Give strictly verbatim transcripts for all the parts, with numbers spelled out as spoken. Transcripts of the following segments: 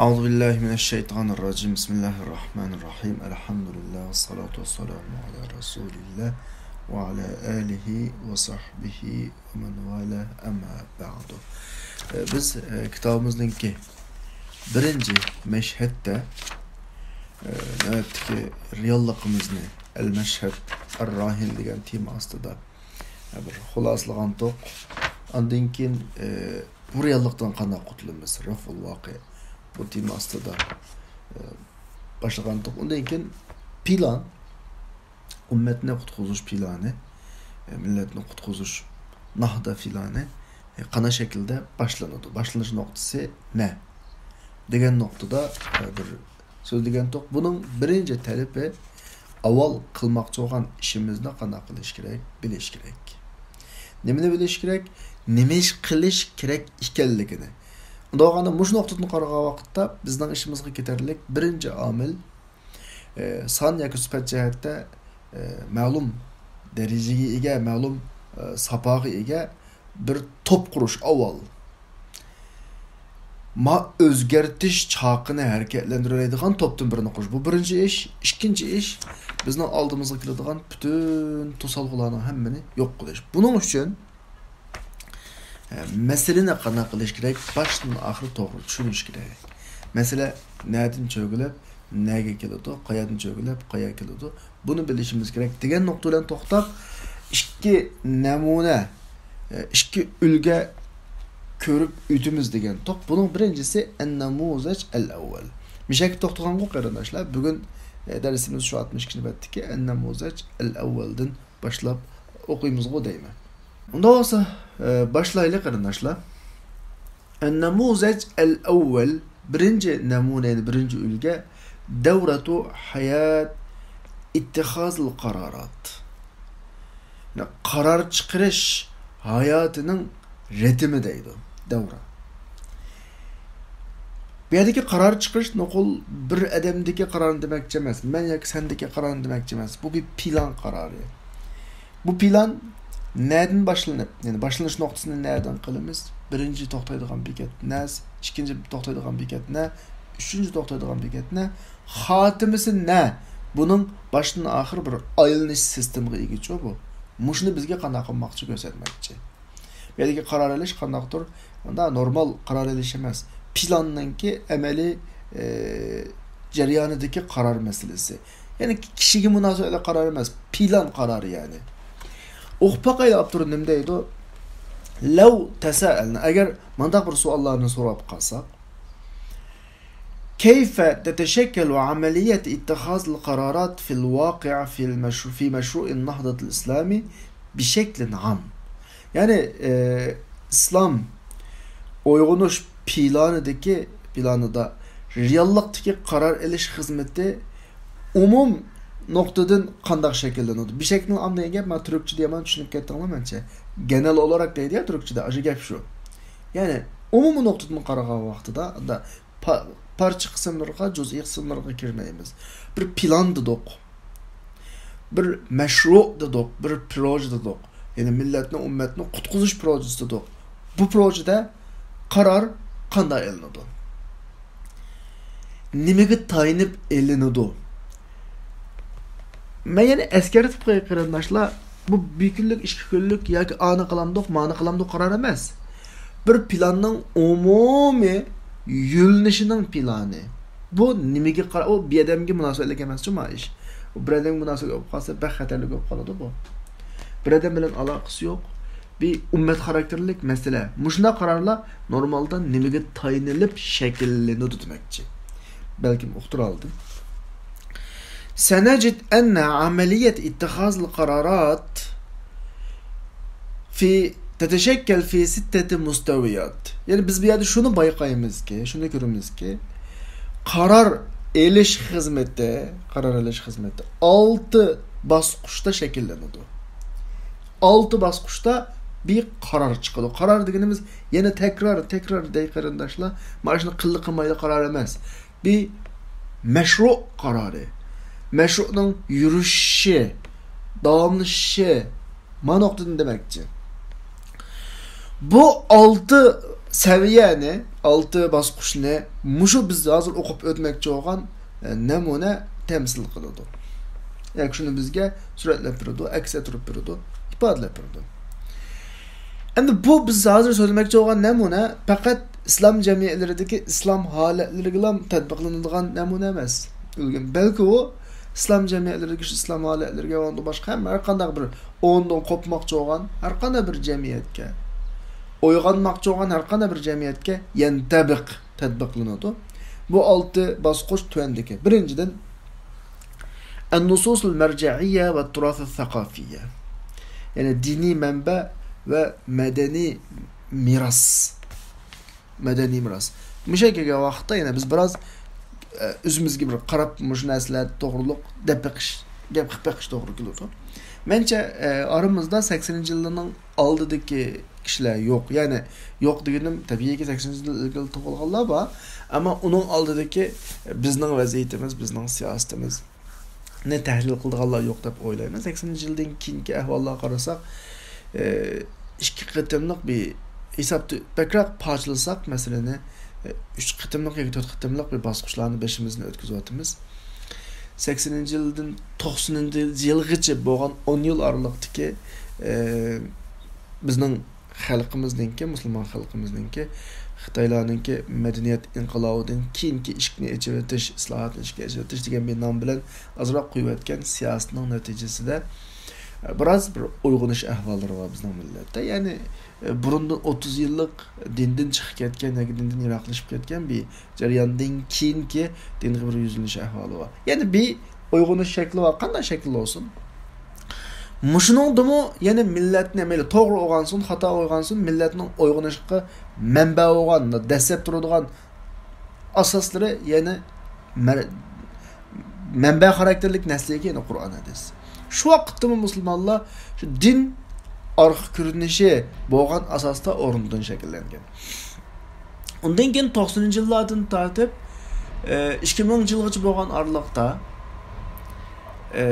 أعوذ بالله من الشيطان الرجيم. بسم الله الرحمن الرحيم. الحمد لله والصلاة والسلام على رسول الله وعلى آله وصحبه ومن والاه، أما بعد. ئە، بىز، ئە، كىتابىمىزنىڭكى بىرىنچى مەشھەدتە، ئە، نۆۋەتتىكى رېئاللىقىمىزنى، ئەل مەشھەد ئەر راھىن دېگەن تېما ئاستىدا، ئە، بىر خۇلاسىلىغانتۇق. ئاندىن كېيىن، ئە، بۇ رېئاللىقتىن قانداق قۇتۇلىمىز؟ رەفئۇل ۋاقىئ. بۇ تېما ئاستىدا، ئە، باشلىغانتۇق. ئۇندىن كېيىن پىلان، ئۈممەتنى قۇتقۇزۇش پىلانى، ئە، مىللەتنى قۇتقۇزۇش ناھدا پىلانى، ئە، قانداق شەكىلدە باشلىنىدۇ؟ باشلىنىش نۇقتىسى نە؟ دېگەن نۇقتىدا، ئە، بىر سۆزلىگەنتۇق. بۇنىڭ بىرىنچى تەلىپى ئاۋۋال قىلماقچى بولغان ئىشىمىزنى قانداق قىلىش كېرەك، بىلىش كېرەك. نېمىنى بىلىش كېرەك؟ نېمە ئىش قىلىش كېرەك ئىكەنلىكىنى. ئۇنداق بولغاندا مۇشۇ نۇقتىدىن قارىغان ۋاقىتتا بىزنىڭ ئىشىمىزغا كېتەرلىك بىرىنچى ئامىل، ئە، سان ياكى سۈپەت جەھەتتە، ئە، مەلۇم دەرىجىگە ئىگە، مەلۇم، ئە، ساپاغا ئىگە بىر توپ قۇرۇش ئاۋۋال. ما ئۆزگەرتىش چاقىنى ھەرىكەتلەندۈرەلەيدىغان توپتىن بىرنى قۇرۇش. بۇ بىرىنچى ئىش. ئىككىنچى ئىش، بىزنىڭ ئالدىمىزغا كېلىدىغان پۈتۈن توسالغۇلارنىڭ ھەممىنى يوق قىلىش. بۇنىڭ ئۈچۈن، ئە، مەسىلىنى قانداق قىلىش كېرەك؟ باشتىن ئاخىر توغرا چۈشىنىش كېرەك. مەسىلە نەدىن چۆگىلەپ، نەگە كېلىدۇ، قايەردىن چۆگىلەپ، قايەرگە كېلىدۇ، بۇنى بىلىشىمىز كېرەك دېگەن نۇقتا بىلەن توختاپ، ئىككى نەمۇنە، ئىككى ئۈلگە كۆرۈپ ئۆتىمىز دېگەن توق. بۇنىڭ بىرىنچىسى ئەن-نەمۇزەج ئەل-ئەۋۋەل. مۇشەككە توختىغانغۇ قېرىنداشلار، بۈگۈن، ئە، دەرسىمىز شۇ ئاتمىش ئىككىنچى بەتتىكى ئەن-نەمۇزەج ئەل-ئەۋۋەلدىن باشلاپ ئوقۇيمىزغۇ دەيمەن. ئۇنداق بولسا، ئە، باشلايلى قېرىنداشلار. ئەن-نەمۇزەج ئەل-ئەۋۋەل، بىرىنچى نەمۇنە، يەنى بىرىنچى ئۈلگە، دەۋرەتۇ ھايات ئىتتىخازىل قارارات. يەنى قارار چىقىرىش ھاياتىنىڭ رىتىمى دەيدۇ، دەۋرە. بۇ يەردىكى قارار چىقىرىش نوقۇل بىر ئادەمدىكى قارارنى دېمەكچى ئەمەس، مەن ياكى سەندىكى قارارنى دېمەكچى ئەمەس. بۇ بىر پىلان قارارى. بۇ پىلان نەدىن باشلىنىپ، يەنى باشلىنىش نۇقتىسىنى نەدىن قىلىمىز؟ بىرىنچى توختايدىغان بېكەت نە، ئىككىنچى توختايدىغان بېكەت نە، ئۈچىنچى توختايدىغان بېكەت نە، خاتىمىسى نە؟ بۇنىڭ باشتىن ئاخىر بىر ئايلىنىش سىستېمىغا ئىگىچۇ بۇ. مۇشۇنى بىزگە قانداق قىلماقچى، كۆرسەتمەكچى. بۇ يەردىكى قارار ئېلىش قانداقتۇر؟ ئۇندا نورمال قارار ئېلىش ئەمەس. پىلاننىڭكى ئەمەلىي، ئى، جەريانىدىكى قارار مەسىلىسى. يەنى كىشىگە مۇناسىۋەتلىك قارار ئەمەس، پىلان قارارى يەنى. ئوقۇپ باقايلى، ئاپتور نېمە دەيدۇ؟ لەۋ تەسەئەلنە، ئەگەر مۇنداق بىر سوئاللارنى سوراپ قالساق، كيف تتشكل عملية اتخاذ القرارات في الواقع في المشروع، في مشروع النهضة الإسلامي بشكل عام؟ يەنى، ئى، ئىسلام ئويغىنىش پىلانىدىكى، پىلانىدا رېئاللىقتىكى قارار ئېلىش خىزمىتى ئومۇم نۇقتىدىن قانداق شەكىللىنىدۇ؟ بىشەكلىن ئام دېگەن گەپ، مانا تۈركچىدە يامان چۈشىنىپ كەتتىڭلار مەنچە. گەنەل ئولاراق دەيدۇ يا تۈركچىدە، ئاشۇ گەپ شۇ. يەنى ئومۇمىي نۇقتىدىن قارىغان ۋاقتىدا، ئاندا پا-، پارچە قىسىملىرىغا، جۇزئىي قىسىملىرىغا كىرمەيمىز. بىر پىلان دېدۇق. بىر مەشرۇ دېدۇق، بىر پروژە دېدۇق. يەنى مىللەتنى، ئۈممەتنى قۇتقۇزۇش پروژىسى دېدۇق. بۇ پروژىدە قارار قانداق ئېلىنىدۇ؟ نېمىگە تايىنىپ ئېلىنىدۇ؟ مەن يەنە ئەسكەرتىپ قوياي قېرىنداشلار، بۇ بىر كۈنلۈك، ئىككى كۈنلۈك ياكى ئانى قىلامدۇق، مانى قىلامدۇق قارار ئەمەس. بىر پىلاننىڭ ئومۇمىي يۆنىلىشىنىڭ پىلانى. بۇ نېمىگە قارا-، ئۇ بىر ئادەمگە مۇناسىۋەتلىك ئەمەسچۇ ما ئىش. ئۇ بىر ئادەمگە مۇناسىۋەتلىك بولۇپ قالسا، بەك خەتەرلىك بولۇپ قالىدۇ بۇ. بىر ئادەم بىلەن ئالاقىسى يوق. بىر ئۈممەت خاراكتېرلىك مەسىلە. مۇشۇنداق قارارلار نورمالدا نېمىگە تايىنىلىپ شەكىللىنىدۇ دېمەكچى. بەلكىم ئۇقتۇرالدىم. سنجد أن عملية اتخاذ القرارات في تتشكل في ستة مستويات. يەنى بىز بۇ يەردە شۇنى بايقايمىزكى، شۇنى كۆرىمىزكى، قارار ئېلىش خىزمىتى، قارار ئېلىش خىزمىتى ئالتە باسقۇچتا شەكىللىنىدۇ. ئالتە باسقۇچتا بىر قارار چىقىدۇ. قارار دېگىنىمىز يەنە تەكرار، تەكرار دەي قېرىنداشلار. مانا شۇنى قىلدى قىلمايدۇ قارار ئەمەس. بىر مەشرۇ قارارى. مەشرۇنىڭ يۈرۈشى، داۋاملىشىشى، مانا نۇقتىدىن دېمەكچى. بۇ ئالتە سەۋىيەنى ئالتە باسقۇچنى مۇشۇ بىز ھازىر ئوقۇپ ئۆتمەكچى بولغان، ئە، نەمۇنە تەمسىل قىلىدۇ. ياكى شۇنى بىزگە سۈرەتلەپ بېرىدۇ، ئەكس ئەتتۈرۈپ بېرىدۇ، ئىپادىلەپ بېرىدۇ. ئەمدى بۇ بىز ھازىر سۆزلىمەكچى بولغان نەمۇنە پەقەت ئىسلام جەمئىيەتلىرىدىكى ئىسلام ھالەتلىرىگىلا تەتبىقلىنىدىغان نەمۇنە ئەمەس. بەلكى ئۇ ئىسلام جەمئىيەتلىرىدىكى شۇ ئىسلام ھالەتلىرىگە، ئۇنىڭدىن باشقا ھەممە ھەر قانداق بىر ئورۇندىن قوپماقچى بولغان ھەر قانداق بىر جەمئىيەتكە، ئويغانماقچى بولغان ھەر قانداق بىر جەمئىيەتكە يەنتەبىق، تەتبىقلىنىدۇ. بۇ ئالتە باسقۇچ تۆۋەندىكى. بىرىنچىدىن، النصوص المرجعية والتراث الثقافي. يەنى دىنىي مەنبە ۋە مەدەنىي مىراس. مەدەنىي مىراس. مۇشۇ يەرگە كەلگەن ۋاقىتتا يەنە بىز بىراز، ئە، ئۆزىمىزگە بىر قاراپ، مۇشۇ نەرسىلەر توغرۇلۇق دەپ بېقىش، گەپ قىلىپ بېقىش توغرا كېلىدۇ. مەنچە، ئە، ئارىمىزدا سەكسىنىنچى يىللارنىڭ ئالدىدىكى كىشىلەر يوق. يەنى يوق دېگىنىم، تەبىئىيكى، سەكسىنىنچى يىل ئىلگىرى تۇغۇلغانلار بار. ئەمما ئۇنىڭ ئالدىدىكى، ئە، بىزنىڭ ۋەزىيىتىمىز، بىزنىڭ سىياسىتىمىز، نى تەھلىل قىلىدىغانلار يوق دەپ ئويلايمەن. سەكسىنىنچى يىلدىن كېيىنكى ئەھۋاللارغا قارىساق، ئى، ئىككى قېتىملىق بىر ھېسابتا بەكرەك پارچىلىساق مەسىلىنى، ئى، ئۈچ قېتىملىق ياكى تۆت قېتىملىق بىر باسقۇچلارنى بېشىمىزدىن ئۆتكۈزۈۋاتىمىز. سەكسىنىنچى يىلدىن توقسىنىنچى يىلغىچە بولغان ئون يىل ئارىلىقتىكى، ئى، بىزنىڭ خەلقىمىزنىڭكى، مۇسۇلمان خەلقىمىزنىڭكى، خىتايلارنىڭكى مەدەنىيەت ئىنقىلابىدىن كېيىنكى ئىشىكنى ئېچىۋېتىش، ئىسلاھاتنى ئىشىككە ئېچىۋېتىش دېگەن بىر نام بىلەن ئازراق قويۇۋەتكەن سىياسىتىنىڭ نەتىجىسىدە، بىراز بىر ئويغىنىش ئەھۋاللىرى بار بىزنىڭ مىللەتتە. يەنى، بۇرۇندىن ئوتتۇز يىللىق دىندىن چىقىپ كەتكەن ياكى دىندىن يىراقلىشىپ كەتكەن بىر جەرياندىن كېيىنكى دىنغا بىر يۈزلىنىش ئەھۋالى بار. يەنى بىر ئويغىنىش شەكلى بار. قانداق شەكىل بولسۇن؟ مۇشۇنىڭدىمۇ يەنە مىللەتنى، مەيلى توغرا ئويغانسۇن، خاتا ئويغانسۇن، مىللەتنىڭ ئويغىنىشقا مەنبە بولغان، دەسسەپ تۇرىدىغان ئاساسلىرى يەنە مەر-، مەنبە خاراكتېرلىك نەرسىلىكى يەنە قۇرئان ھەدىس. شۇ ۋاقىتتىمۇ مۇسۇلمانلار شۇ دىن ئارقا كۆرۈنۈشى بولغان ئاساستا ئورنىدىن شەكىللەنگەن. ئۇندىن كېيىن توقسىنىنچى يىللاردىن تارتىپ، ئى، ئىككى مىڭىنچى يىلغىچە بولغان ئارىلىقتا، ئى،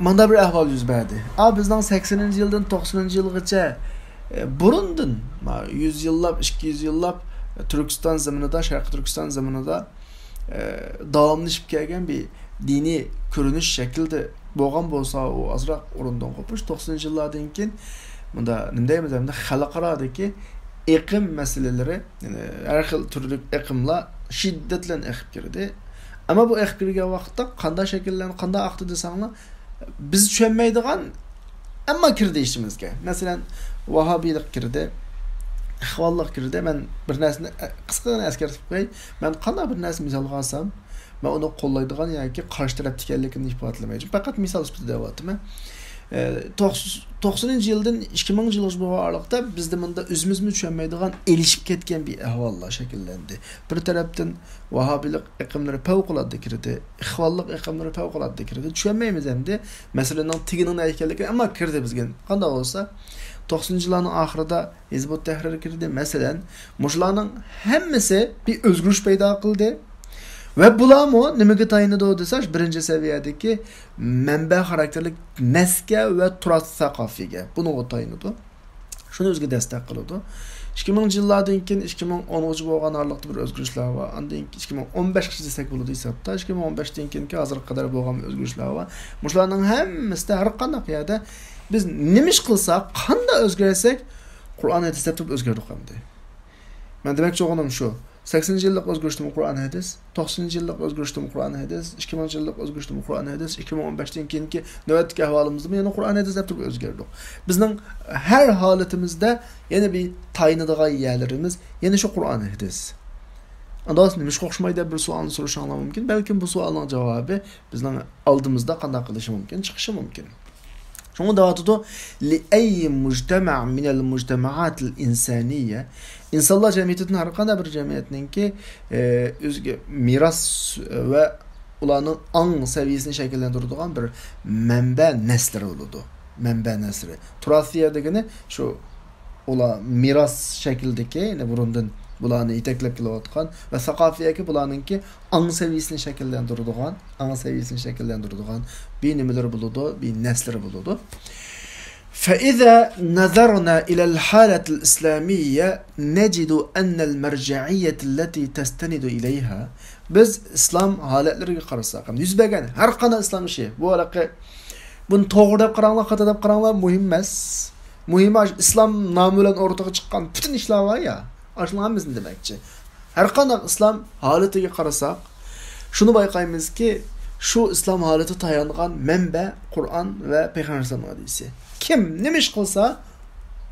مانداق بىر ئەھۋال يۈز بەردى. ئا، بىزنىڭ سەكسىنىنچى يىلدىن توقسىنىنچى يىلغىچە، ئى، بۇرۇندىن، ما، يۈز يىللاپ، ئىككى يۈز يىللاپ، ئى، تۈركىستان زېمىنىدا، شەرقىي تۈركىستان زېمىنىدا، ئى، داۋاملىشىپ كەلگەن بىر دىنىي كۆرۈنۈش شەكلىدە بولغان بولسا، ئۇ ئازراق ئورۇندىن قوپۇش. توقسىنىنچى يىللاردىن كېيىن، مۇندا نېمە دەيمىز، ئەمدى خەلقئارادىكى ئېقىم مەسىلىلىرى، يەنى ھەر خىل تۈرلۈك ئېقىملار شىددەت بىلەن ئېقىپ كىردى. ئەمما بۇ ئېقىپ كىرگەن ۋاقىتتا قانداق شەكىللەن-، قانداق ئاقتى دېسەڭلار، بىز چۈشەنمەيدىغان، ئەمما كىردى ئىچىمىزگە. مەسىلەن، ۋاھابىيلىق كىردى، ئىخۋانلىق كىردى. مەن بىر نەرسىنى، ئە، قىسقىغىنە ئەسكەرتىپ قوياي. مەن قانداق بىر نەرسە مىسالغا ئالسام، مەن ئۇنى قوللايدىغان ياكى قارشى تەرەپتىكەنلىكىمنى ئىپادىلىمەي. پەقەت مىسال سۈپىتىدە دەۋاتىمەن. ئە، توقس-، توقسىنىنچى يىلدىن ئىككى مىڭىنچى يىلغىچە بولغان ئارىلىقتا بىزدە مۇندا ئۆزىمىزمۇ چۈشەنمەيدىغان ئېلىشىپ كەتكەن بىر ئەھۋاللار شەكىللەندى. بىر تەرەپتىن ۋاھابىيلىق ئېقىملىرى پەۋقۇلئاددە كىردى، ئىخۋانلىق ئېقىملىرى پەۋقۇلئاددە كىردى. چۈشەنمەيمىز ئەمدى مەسىلىنىڭ تېگىنىڭ نەگە ئىكەنلىكىنى، ئەمما كىردى بىزگە. قانداق بولسا، توقسىنىنچى يىللارنىڭ ئاخىرىدا ھىزبۇت تەھرىر كىردى. مەسىلەن، مۇشۇلارنىڭ ھەممىسى بىر ئۆزگىرىش پەيدا قىلدى. ۋە بۇلارمۇ نېمىگە تايىنىدۇ دېسە، بىرىنچى سەۋىيەدىكى مەنبە خاراكتېرلىك نەسكە ۋە تۇراس ساقافىگە، بۇنىڭغا تايىنىدۇ. شۇنى ئۆزىگە دەستەك قىلىدۇ. ئىككى مىڭىنچى يىللاردىن كېيىن ئىككى مىڭ ئونغىچە بولغان ئارىلىقتا بىر ئۆزگىرىشلەر بار. ئاندىن كېيىن ئىككى مىڭ ئون بەشكىچە دېسەك بولىدۇ ھېسابتا. ئىككى مىڭ ئون بەشتىن كېيىنكى ھازىرغا قەدەر بولغان ئۆزگىرىشلەر بار. مۇشۇلارنىڭ ھەممىسىدە ھەر قانداق يەردە بىز نېمە ئىش قىلساق، قانداق ئۆزگەرسەك، قۇرئان ھەدىس دەپ تۇرۇپ ئۆزگەردۇق ئەمدى. مەن دېمەكچى بولغىنىم شۇ. سەكسىنىنچى يىللىق ئۆزگىرىشتىمۇ قۇرئان ھەدىس، توقسىنىنچى يىللىق ئۆزگىرىشتىمۇ قۇرئان ھەدىس، ئىككى مىڭىنچى يىللىق ئۆزگىرىشتىمۇ قۇرئان ھەدىس، ئىككى مىڭ ئون بەشتىن كېيىنكى نۆۋەتتىكى ئەھۋالىمىزدىمۇ يەنە قۇرئان ھەدىس دەپ تۇرۇپ ئۆزگەردۇق. بىزنىڭ ھەر ھالىتىمىزدە يەنە بىر تايىنىدىغان يەرلىرىمىز يەنە شۇ قۇرئان ھەدىس. ئاندىن نېمىشقا ئوخشىمايدۇ دەپ بىر سوئالنى سورىشىڭلار مۇمكىن. بەلكىم بۇ سوئالنىڭ جاۋابى بىزنىڭ ئالدىمىزدا قانداق قىلىشى مۇمكىن، چىقىشى مۇمكىن. شۇڭا دەۋاتىدۇ، لأي مجتمع من المجتمعات الإنسانية. ئىنسانلار جەمئىيىتىدىن ھەر قانداق بىر جەمئىيەتنىڭكى، ئى، ئۆزىگە مىراس ۋە ئۇلارنىڭ ئاڭ سەۋىيەسىنى شەكىللەندۈرىدىغان بىر مەنبە نەسلىرى بولىدۇ. مەنبە نەسلى. تۇراسىيە دېگىنى شۇ ئۇلار مىراس شەكلىدىكى، يەنى بۇرۇندىن بۇلارنى يېتەكلەپ كېلىۋاتقان ۋە ساقافىيەكى بۇلارنىڭكى ئاڭ سەۋىيەسىنى شەكىللەندۈرىدىغان، ئاڭ سەۋىيەسىنى شەكىللەندۈرىدىغان بىر نېمىلىرى بولىدۇ، بىر نەسلىرى بولىدۇ. فإذا نظرنا إلى الحالة الإسلامية نجد أن المرجعية التي تستند إليها، بىز ئىسلام ھالەتلىرىگە قارىساق، يۈز بەرگەن ھەر قانداق ئىسلام ئىشى، بۇ ھېلىقى، بۇنى توغرا دەپ قاراڭلار، خاتا دەپ قاراڭلار، مۇھىم ئەمەس. مۇھىمى ئاشۇ ئىسلام نامى بىلەن ئورتىغا چىققان پۈتۈن ئىشلار بار يا، ئاشۇلارنىڭ ھەممىسىنى دېمەكچى. ھەر قانداق ئىسلام ھالىتىگە قارىساق، شۇنى بايقايمىزكى، شۇ ئىسلام ھالىتى تايانغان مەنبە قۇرئان ۋە پەيغەمبەر ئەلەيھىسسالام ھەدىسى. كىم نېمە ئىش قىلسا،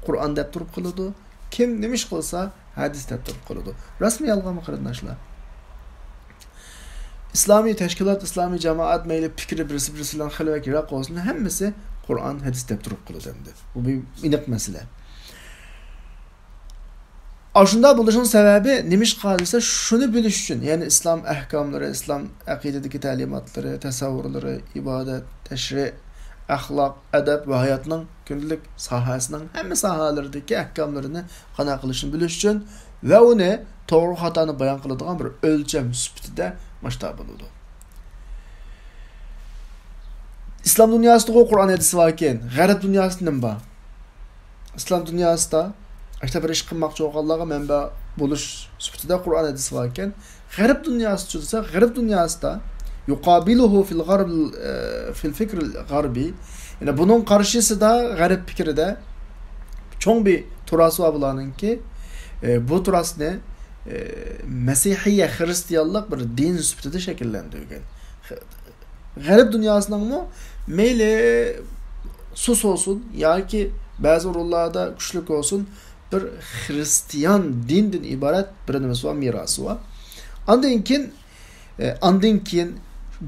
قۇرئان دەپ تۇرۇپ قىلىدۇ. كىم نېمە ئىش قىلسا، ھەدىس دەپ تۇرۇپ قىلىدۇ. راستمۇ يالغانمۇ، قېرىنداشلار؟ ئىسلامىي تەشكىلات، ئىسلامىي جامائەت، مەيلى پىكرى بىرسى بىرسى بىلەن خېلى بەك يىراق بولسۇن، ھەممىسى قۇرئان، ھەدىس دەپ تۇرۇپ قىلىدۇ ئەمدى. بۇ بىر ئېنىق مەسىلە. ئاشۇنداق بولۇشنىڭ سەۋەبى نېمىشقا دېسە، شۇنى بىلىش ئۈچۈن، يەنى ئىسلام ئەھكاملىرى، ئىسلام ئەقىدىدىكى تەلىماتلىرى، تەسەۋۋۇرلىرى، ئىبادەت، تەشرىئ، ئەخلاق، ئەدەپ ۋە ھاياتنىڭ كۈندىلىك ساھەسىنىڭ ھەممە ساھەلىرىدىكى ئەھكاملىرىنى قانداق قىلىشنى بىلىش ئۈچۈن ۋە ئۇنى توغرا خاتانى بايان قىلىدىغان بىر ئۆلچەم سۈپىتىدە مۇشۇنداق بولىدۇ. ئىسلام دۇنياسىدىغۇ قۇرئان ھەدىس باركەن، غەرب دۇنياسىدا نېمە بار؟ ئىسلام دۇنياسىدا ئاشۇنداق بىر ئىش قىلماقچى بولغانلارغا مەنبە بولۇش سۈپىتىدە قۇرئان ھەدىس باركەن. غەرب دۇنياسىچۇ دېسە، غەرب دۇنياسىدا يۇقابىلۇھۇ فىل غەرب، ئە، فىل فىكرىل غەربىي، يەنى بۇنىڭ قارشىسىدا غەرب پىكرىدە چوڭ بىر تۇراس بار بۇلارنىڭكى. ئە، بۇ تۇراسنى، ئە، مەسىھىيە، خىرىستىيانلىق بىر دىن سۈپىتىدە شەكىللەندۈرگەن. غەرب دۇنياسىنىڭمۇ مەيلى سۇس بولسۇن ياكى بەزى ئورۇنلاردا كۈچلۈك بولسۇن، بىر خىرىستىيان دىندىن ئىبارەت بىر نېمىسى بار، مىراسى بار. ئاندىن كېيىن، ئە، ئاندىن كېيىن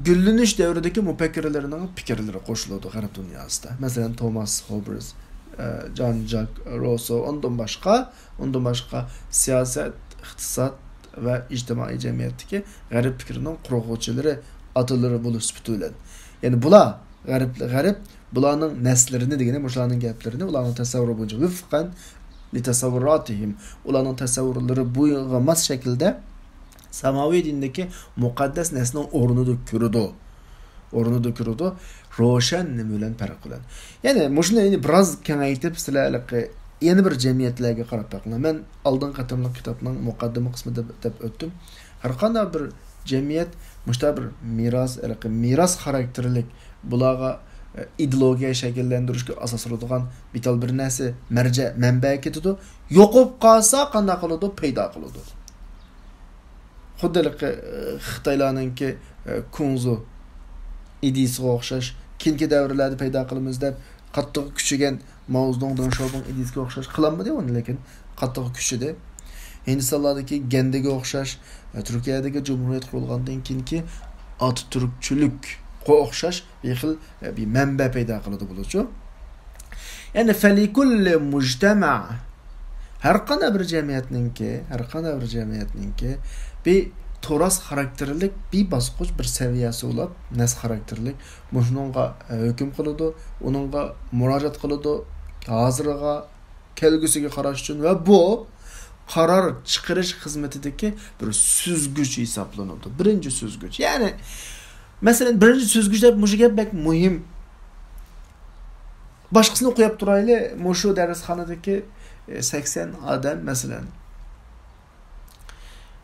گۈللىنىش دەۋرىدىكى مۇپەككىرلىرىنىڭ پىكىرلىرى قوشۇلىدۇ غەرب دۇنياسىدا. مەسىلەن، توماس ھوببس، ئە، جان ژاك روسسو، ئۇندىن باشقا، ئۇندىن باشقا سىياسەت، ئىقتىساد ۋە ئىجتىمائىي جەمئىيەتتىكى غەرب پىكرىنىڭ قۇرغۇچىلىرى، ئاتىلىرى بولۇش سۈپىتى بىلەن. يەنى بۇلار غەرب، غەرب بۇلارنىڭ نەسلىرىنى دېگىنى، مۇشۇلارنىڭ گەپلىرىنى، ئۇلارنىڭ تەسەۋۋۇرى بويىچە، ۋىفقەن لىتەسەۋۋۇراتىھىم، ئۇلارنىڭ تەسەۋۋۇرلىرى بويىغا ماس شەكىلدە ساماۋىي دىندىكى مۇقەددەس نەرسىنىڭ ئورنىدا كۆرىدۇ. ئورنىدا كۆرىدۇ. روشەن نېمە بىلەن پەرق بىلەن. يەنى مۇشۇنى يەنە بىراز كېڭەيتىپ، سىلەر ھېلىقى يەنە بىر جەمئىيەتلەرگە قاراپ بېقىڭلار. مەن ئالدىنقى قېتىملىق كىتابنىڭ مۇقەددىمە قىسمىدا دەپ ئۆتتۈم. ھەرقانداق بىر جەمئىيەت مۇشۇنداق بىر مىراس، ھېلىقى مىراس خاراكتېرلىك، بۇلارغا، ئە، ئىدېئولوگىيە شەكىللەندۈرۈشكە ئاساسلىنىدىغان دېتال بىر نەرسە، مەرجە، مەنبەگە كېتىدۇ. يوقىلىپ قالسا قانداق قىلىدۇ؟ پەيدا قىلىدۇ. خۇددى ھېلىقى، ئە، خىتايلارنىڭكى، ئە، كۇڭزۇ ئىدىيىسىغا ئوخشاش، كېيىنكى دەۋرلەردە پەيدا قىلىمىز دەپ قاتتىق كۈچىگەن ماۋزېدۇڭ، دېڭ شياۋپىڭ ئىدىيىسىگە ئوخشاش قىلالمىدى ئۇنى، لېكىن قاتتىق كۈچىدى. ھىندىستانلاردىكى گەندىگە ئوخشاش، ئە، تۈركىيەدىكى جۇمھۇرىيەت قۇرۇلغاندىن كېيىنكى ئاتاتۈركچىلىكقا ئوخشاش بىر خىل، ئە، بىر مەنبە پەيدا قىلىدۇ بۇلارچۇ. يەنى فەلىكۇللى مۇجتەمە، ھەرقانداق بىر جەمئىيەتنىڭكى، ھەرقانداق بىر جەمئىيەتنىڭكى بىر تۇراس خاراكتېرلىك بىر باسقۇچ، بىر سەۋىيەسى بولۇپ، نەس خاراكتېرلىك مۇشۇنىڭغا، ئە، ھۆكۈم قىلىدۇ، ئۇنىڭغا مۇراجىئەت قىلىدۇ، ھازىرىغا، كەلگۈسىگە قاراش ئۈچۈن ۋە بۇ قارار چىقىرىش خىزمىتىدىكى بىر سۈزگۈچ ھېسابلىنىدۇ. بىرىنچى سۈزگۈچ. يەنى، مەسىلەن، بىرىنچى سۈزگۈچ دەپ مۇشۇ گەپ بەك مۇھىم. باشقىسىنى قويۇپ تۇرايلى، مۇشۇ دەرسخانىدىكى، ئە، سەكسەن ئادەم، مەسىلەن،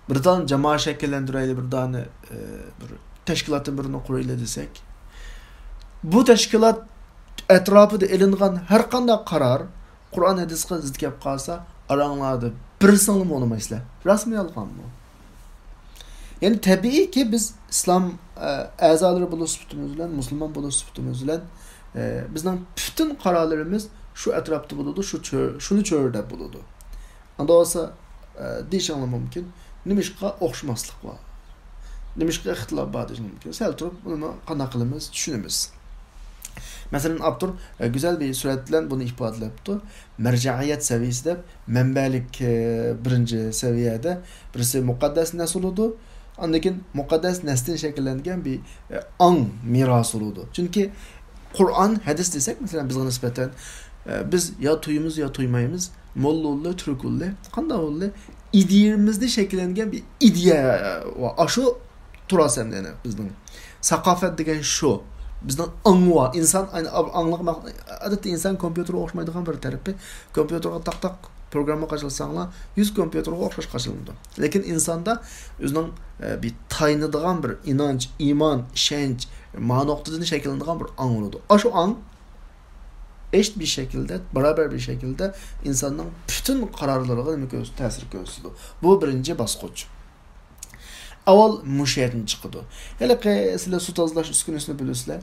بىر دانە جامائەت شەكىللەندۈرەيلى، بىر دانە، ئە، بىر تەشكىلاتتىن بىرىنى قۇرايلى دېسەك، بۇ تەشكىلات ئەتراپىدا ئېلىنغان ھەر قانداق قارار قۇرئان ھەدىسقا زىت كەپ قالسا، ئاراڭلاردا بىرسىڭلىمۇ ئۇنىمايسىلەر. راستمۇ يالغانمۇ؟ يەنى تەبىئىيكى بىز ئىسلام، ئە، ئەزالىرى بولۇش سۈپىتىمىز بىلەن، مۇسۇلمان بولۇش سۈپىتىمىز بىلەن، ئە، بىزنىڭ پۈتۈن قارارلىرىمىز شۇ ئەتراپتا بولىدۇ، شۇ چۆر-، شۇنى چۆرىدەپ بولىدۇ. ئاندا بولسا، ئە، دېيىشىڭلار مۇمكىن، نېمىشقا ئوخشىماسلىق بار؟ نېمىشقا ئىختىلاپ بار دېيىشىڭلار مۇمكىن. سەل تۇرۇپ، بۇنىمۇ قانداق قىلىمىز، چۈشىنىمىز. مەسىلەن، ئاپتور، ئە، گۈزەل بىر سۈرەت بىلەن بۇنى ئىپادىلەپتۇ. مەرجەئىيەت سەۋىيەسى دەپ، مەنبەلىك، ئە، بىرىنچى سەۋىيەدە بىرسى مۇقەددەس نەس بولىدۇ. ئاندىن كېيىن مۇقەددەس نەستىن شەكىللەنگەن بىر، ئە، ئاڭ مىراسى بولىدۇ. چۈنكى قۇرئان، ھەدىس دېسەك، مەسىلەن، بىزگە نىسبەتەن، ئە، بىز يا تويىمىز، يا تويمايمىز، موللا بولدى، تۈرك بولدى، قانداق بولدى، ئىدىيىمىزدە شەكىللەنگەن بىر ئىدىيە، ئاشۇ تۇراس ئەمدى بىزنىڭ. ساقافەت دېگەن شۇ. بىزنىڭ ئاڭۋا، ئىنسان ئاڭلىق، ئادەتتە ئىنسان كومپيۇتېرغا ئوخشىمايدىغان بىر تەرىپى، كومپيۇتېرغا تاق تاق پروگرامما قاچىلىساڭلار، يۈز كومپيۇتېرغا ئوخشاش قاچىلىنىدۇ. لېكىن ئىنساندا ئۆزىنىڭ، ئە، بىر تايىنىدىغان بىر ئىنانچ، ئىمان، ئىشەنچ، ما نۇقتىدىن شەكىللىنىدىغان بىر ئاڭ بولىدۇ. ئاشۇ ئاڭ ئېشىت بىر شەكىلدە، بارابەر بىر شەكىلدە ئىنساننىڭ پۈتۈن قارارلىرىغا نېمە كۆرسىتىدۇ؟ تەسىر كۆرسىتىدۇ. بۇ بىرىنچى باسقۇچ. ئاۋۋال مۇشۇ يەردىن چىقىدۇ. ھېلىقى سىلەر سۇ تازىلاش ئۈسكۈنىسىنى بىلىسىلەر.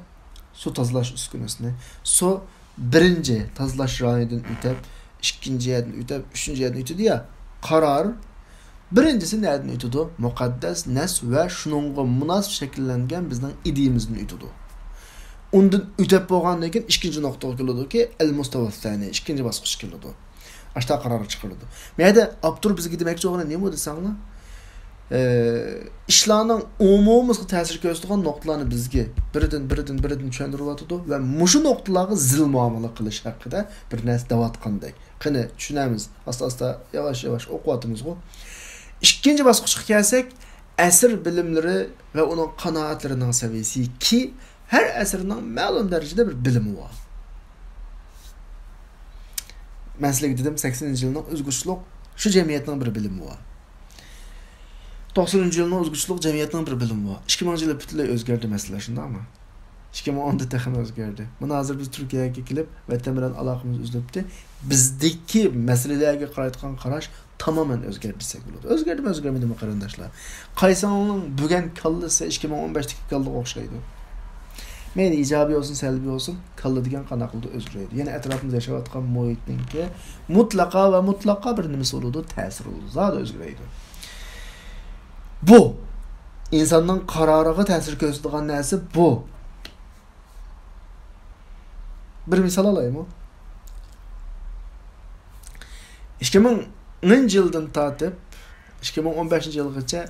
سۇ تازىلاش ئۈسكۈنىسىنى. سۇ بىرىنچى تازىلاش رايونىدىن ئۆتۈپ، ئىككىنچى يەردىن ئۆتۈپ، ئۈچىنچى يەردىن ئۆتىدۇ يا. قارار بىرىنچىسى نەدىن ئۆتىدۇ؟ مۇقەددەس نەس ۋە شۇنىڭغا مۇناسىپ شەكىللەنگەن بىزنىڭ ئىدىيىمىزدىن ئۆتىدۇ. ئۇندىن ئۆتۈپ بولغاندىن كېيىن ئىككىنچى نۇقتىغا كېلىدۇكى، ئەل مۇستەۋا سانى، ئىككىنچى باسقۇچ كېلىدۇ. ئاشتا قارار چىقىرىدۇ. مەيدە ئاپتور بىزگە دېمەكچى بولغىنى نېمە دېسەڭلار؟ ئىشلارنىڭ ئومۇمىمىزغا تەسىر كۆرسىتىدىغان نۇقتىلارنى بىزگە بىردىن، بىردىن، بىردىن چۈشەندۈرۈۋاتىدۇ ۋە مۇشۇ نۇقتىلارغا زىل مۇئامىلە قىلىش ھەققىدە بىر نەرسە دەۋاتقاندەك. قېنى، چۈشىنەمىز. ئاستا-ئاستا، ياۋاش-ياۋاش ئوقۇۋاتىمىزغۇ. ئىككىنچى باسقۇچقا كەلسەك، ئەسىر بىلىملىرى ۋە ئۇنىڭ قانائەتلىرىنىڭ سەۋىيىسى كى، ھەر ئەسىرنىڭ مەلۇم دەرىجىدە بىر بىلىمى بار. مەن سىلەرگە دېدىم، سەكسىنىنچى يىلنىڭ ئۆزگىچىلىق شۇ جەمئىيەتنىڭ بىر بىلىمى بار. توقسىنىنچى يىلنىڭ ئۆزگىچىلىق جەمئىيەتنىڭ بىر بىلىمى بار. ئىككى مىڭىنچى يىلى پۈتۈنلەي ئۆزگەردى مەسىلە، شۇنداقمۇ؟ ئىككى مىڭ ئوندا تېخىمۇ ئۆزگەردى. مانا ھازىر بىز تۈركىيەگە كېلىپ، ۋەتەن بىلەن ئالاقىمىز ئۈزۈلۈپتى. بىزدىكى مەسىلىلەرگە قارايدىغان قاراش تامامەن ئۆزگەردى دېسەك بولىدۇ. ئۆزگەردىمۇ ئۆزگەرمىدىمۇ قېرىنداشلار؟ قايسىڭلارنىڭ بۈگۈن كاللىسى ئىككى مىڭ ئون بەشتىكى كاللىغا ئوخشايدۇ؟ مەيلى ئىجابىي بولسۇن، سەلبىي بولسۇن، كاللا دېگەن قانداق قىلىدۇ؟ ئۆزگىرىدۇ. يەنە ئەتراپىمىزدا ياشاۋاتقان مۇھىتنىڭكى مۇتلەقا ۋە مۇتلەقا بىر نېمىسى بولىدۇ، تەسىرى بولىدۇ، زادى ئۆزگىرەيدۇ. بۇ ئىنساننىڭ قارارىغا تەسىر كۆرسىتىدىغان نەرسە بۇ. بىر مىسال ئالايمۇ؟ ئىككى مىڭىنچى يىلدىن تارتىپ ئىككى مىڭ ئون بەشىنچى يىلغىچە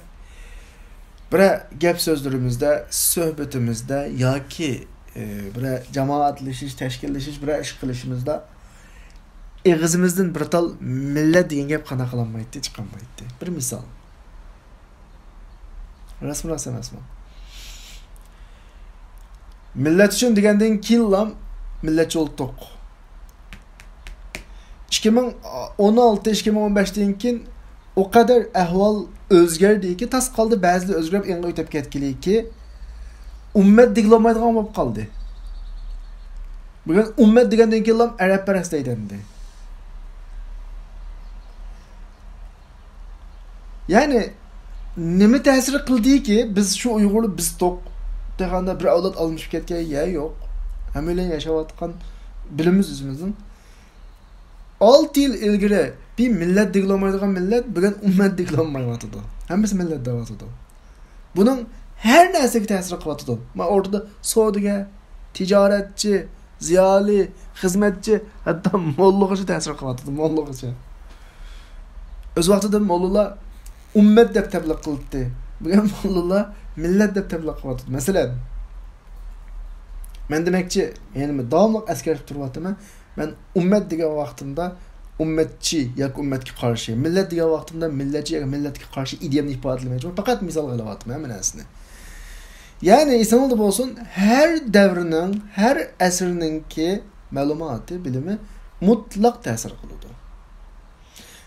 بىرەر گەپ سۆزلىرىمىزدە، سۆھبىتىمىزدە ياكى، ئى، بىرەر جامائەتلىشىش، تەشكىللىشىش، بىرەر ئىش قىلىشىمىزدا ئېغىزىمىزدىن بىر تال مىللەت دېگەن گەپ قانداق قىلالمايتتى، چىقالمايتتى. بىر مىسال. راستمۇ راست ئەمەسمۇ؟ مىللەت ئۈچۈن دېگەندىن كېيىنلا مىللەتچى بولدۇق. ئىككى مىڭ ئون ئالتە، ئىككى مىڭ ئون بەشتىن كېيىن ئۇ قەدەر ئەھۋال ئۆزگەردىكى، تاس قالدى بەزىلەر ئۆزگىرىپ ئېڭىغا ئۆتۈپ كەتكىلىكى، ئۈممەت دېگىلى بولمايدىغان بولۇپ قالدى. بۈگۈن ئۈممەت دېگەندىن كېيىنلا ئەرەبپەرەس دەيدۇ ئەمدى. يەنى نېمە تەسىر قىلدىكى، بىز شۇ ئۇيغۇرلار بىز توق دېگەندە بىر ئەۋلاد ئالمىشىپ كەتكەن يەر يوق. ھەممەيلەن ياشاۋاتقان بىلىمىز ئۆزىمىزنىڭ. ئالتە يىل ئىلگىرى بىر مىللەت دېگىلى بولمايدىغان مىللەت بۈگۈن ئۈممەت دېگىلى بولمايۋاتىدۇ. ھەممىسى مىللەت دەۋاتىدۇ. بۇنىڭ ھەر نەرسىگە تەسىر قىلىۋاتىدۇ. مانا ئوتتۇرىدا سودىگەر، تىجارەتچى، زىيالىي، خىزمەتچى، ھەتتا موللىغىچە تەسىر قىلىۋاتىدۇ، موللىغىچە. ئۆز ۋاقتىدا موللىلار ئۈممەت دەپ تەبلىغ قىلاتتى. بۈگۈن موللىلار مىللەت دەپ تەبلىغ قىلىۋاتىدۇ. مەسىلەن، مەن دېمەكچى، يەنە داۋاملىق ئەسكەرتىپ تۇرۇۋاتىمەن. مەن ئۈممەت دېگەن ۋاقتىمدا ئۈممەتچى ياكى ئۈممەتكە قارشى، مىللەت دېگەن ۋاقتىمدا مىللەتچى ياكى مىللەتكە قارشى ئىدىيەمنى ئىپادىلىمەيمەن. پەقەت مىسالغا ئېلىۋاتىمەن ھەممە نەرسىنى. يەنى ئېسىڭىزدە بولسۇن، ھەر دەۋرنىڭ، ھەر ئەسىرنىڭكى مەلۇماتى، بىلىمى مۇتلەق تەسىر قىلىدۇ.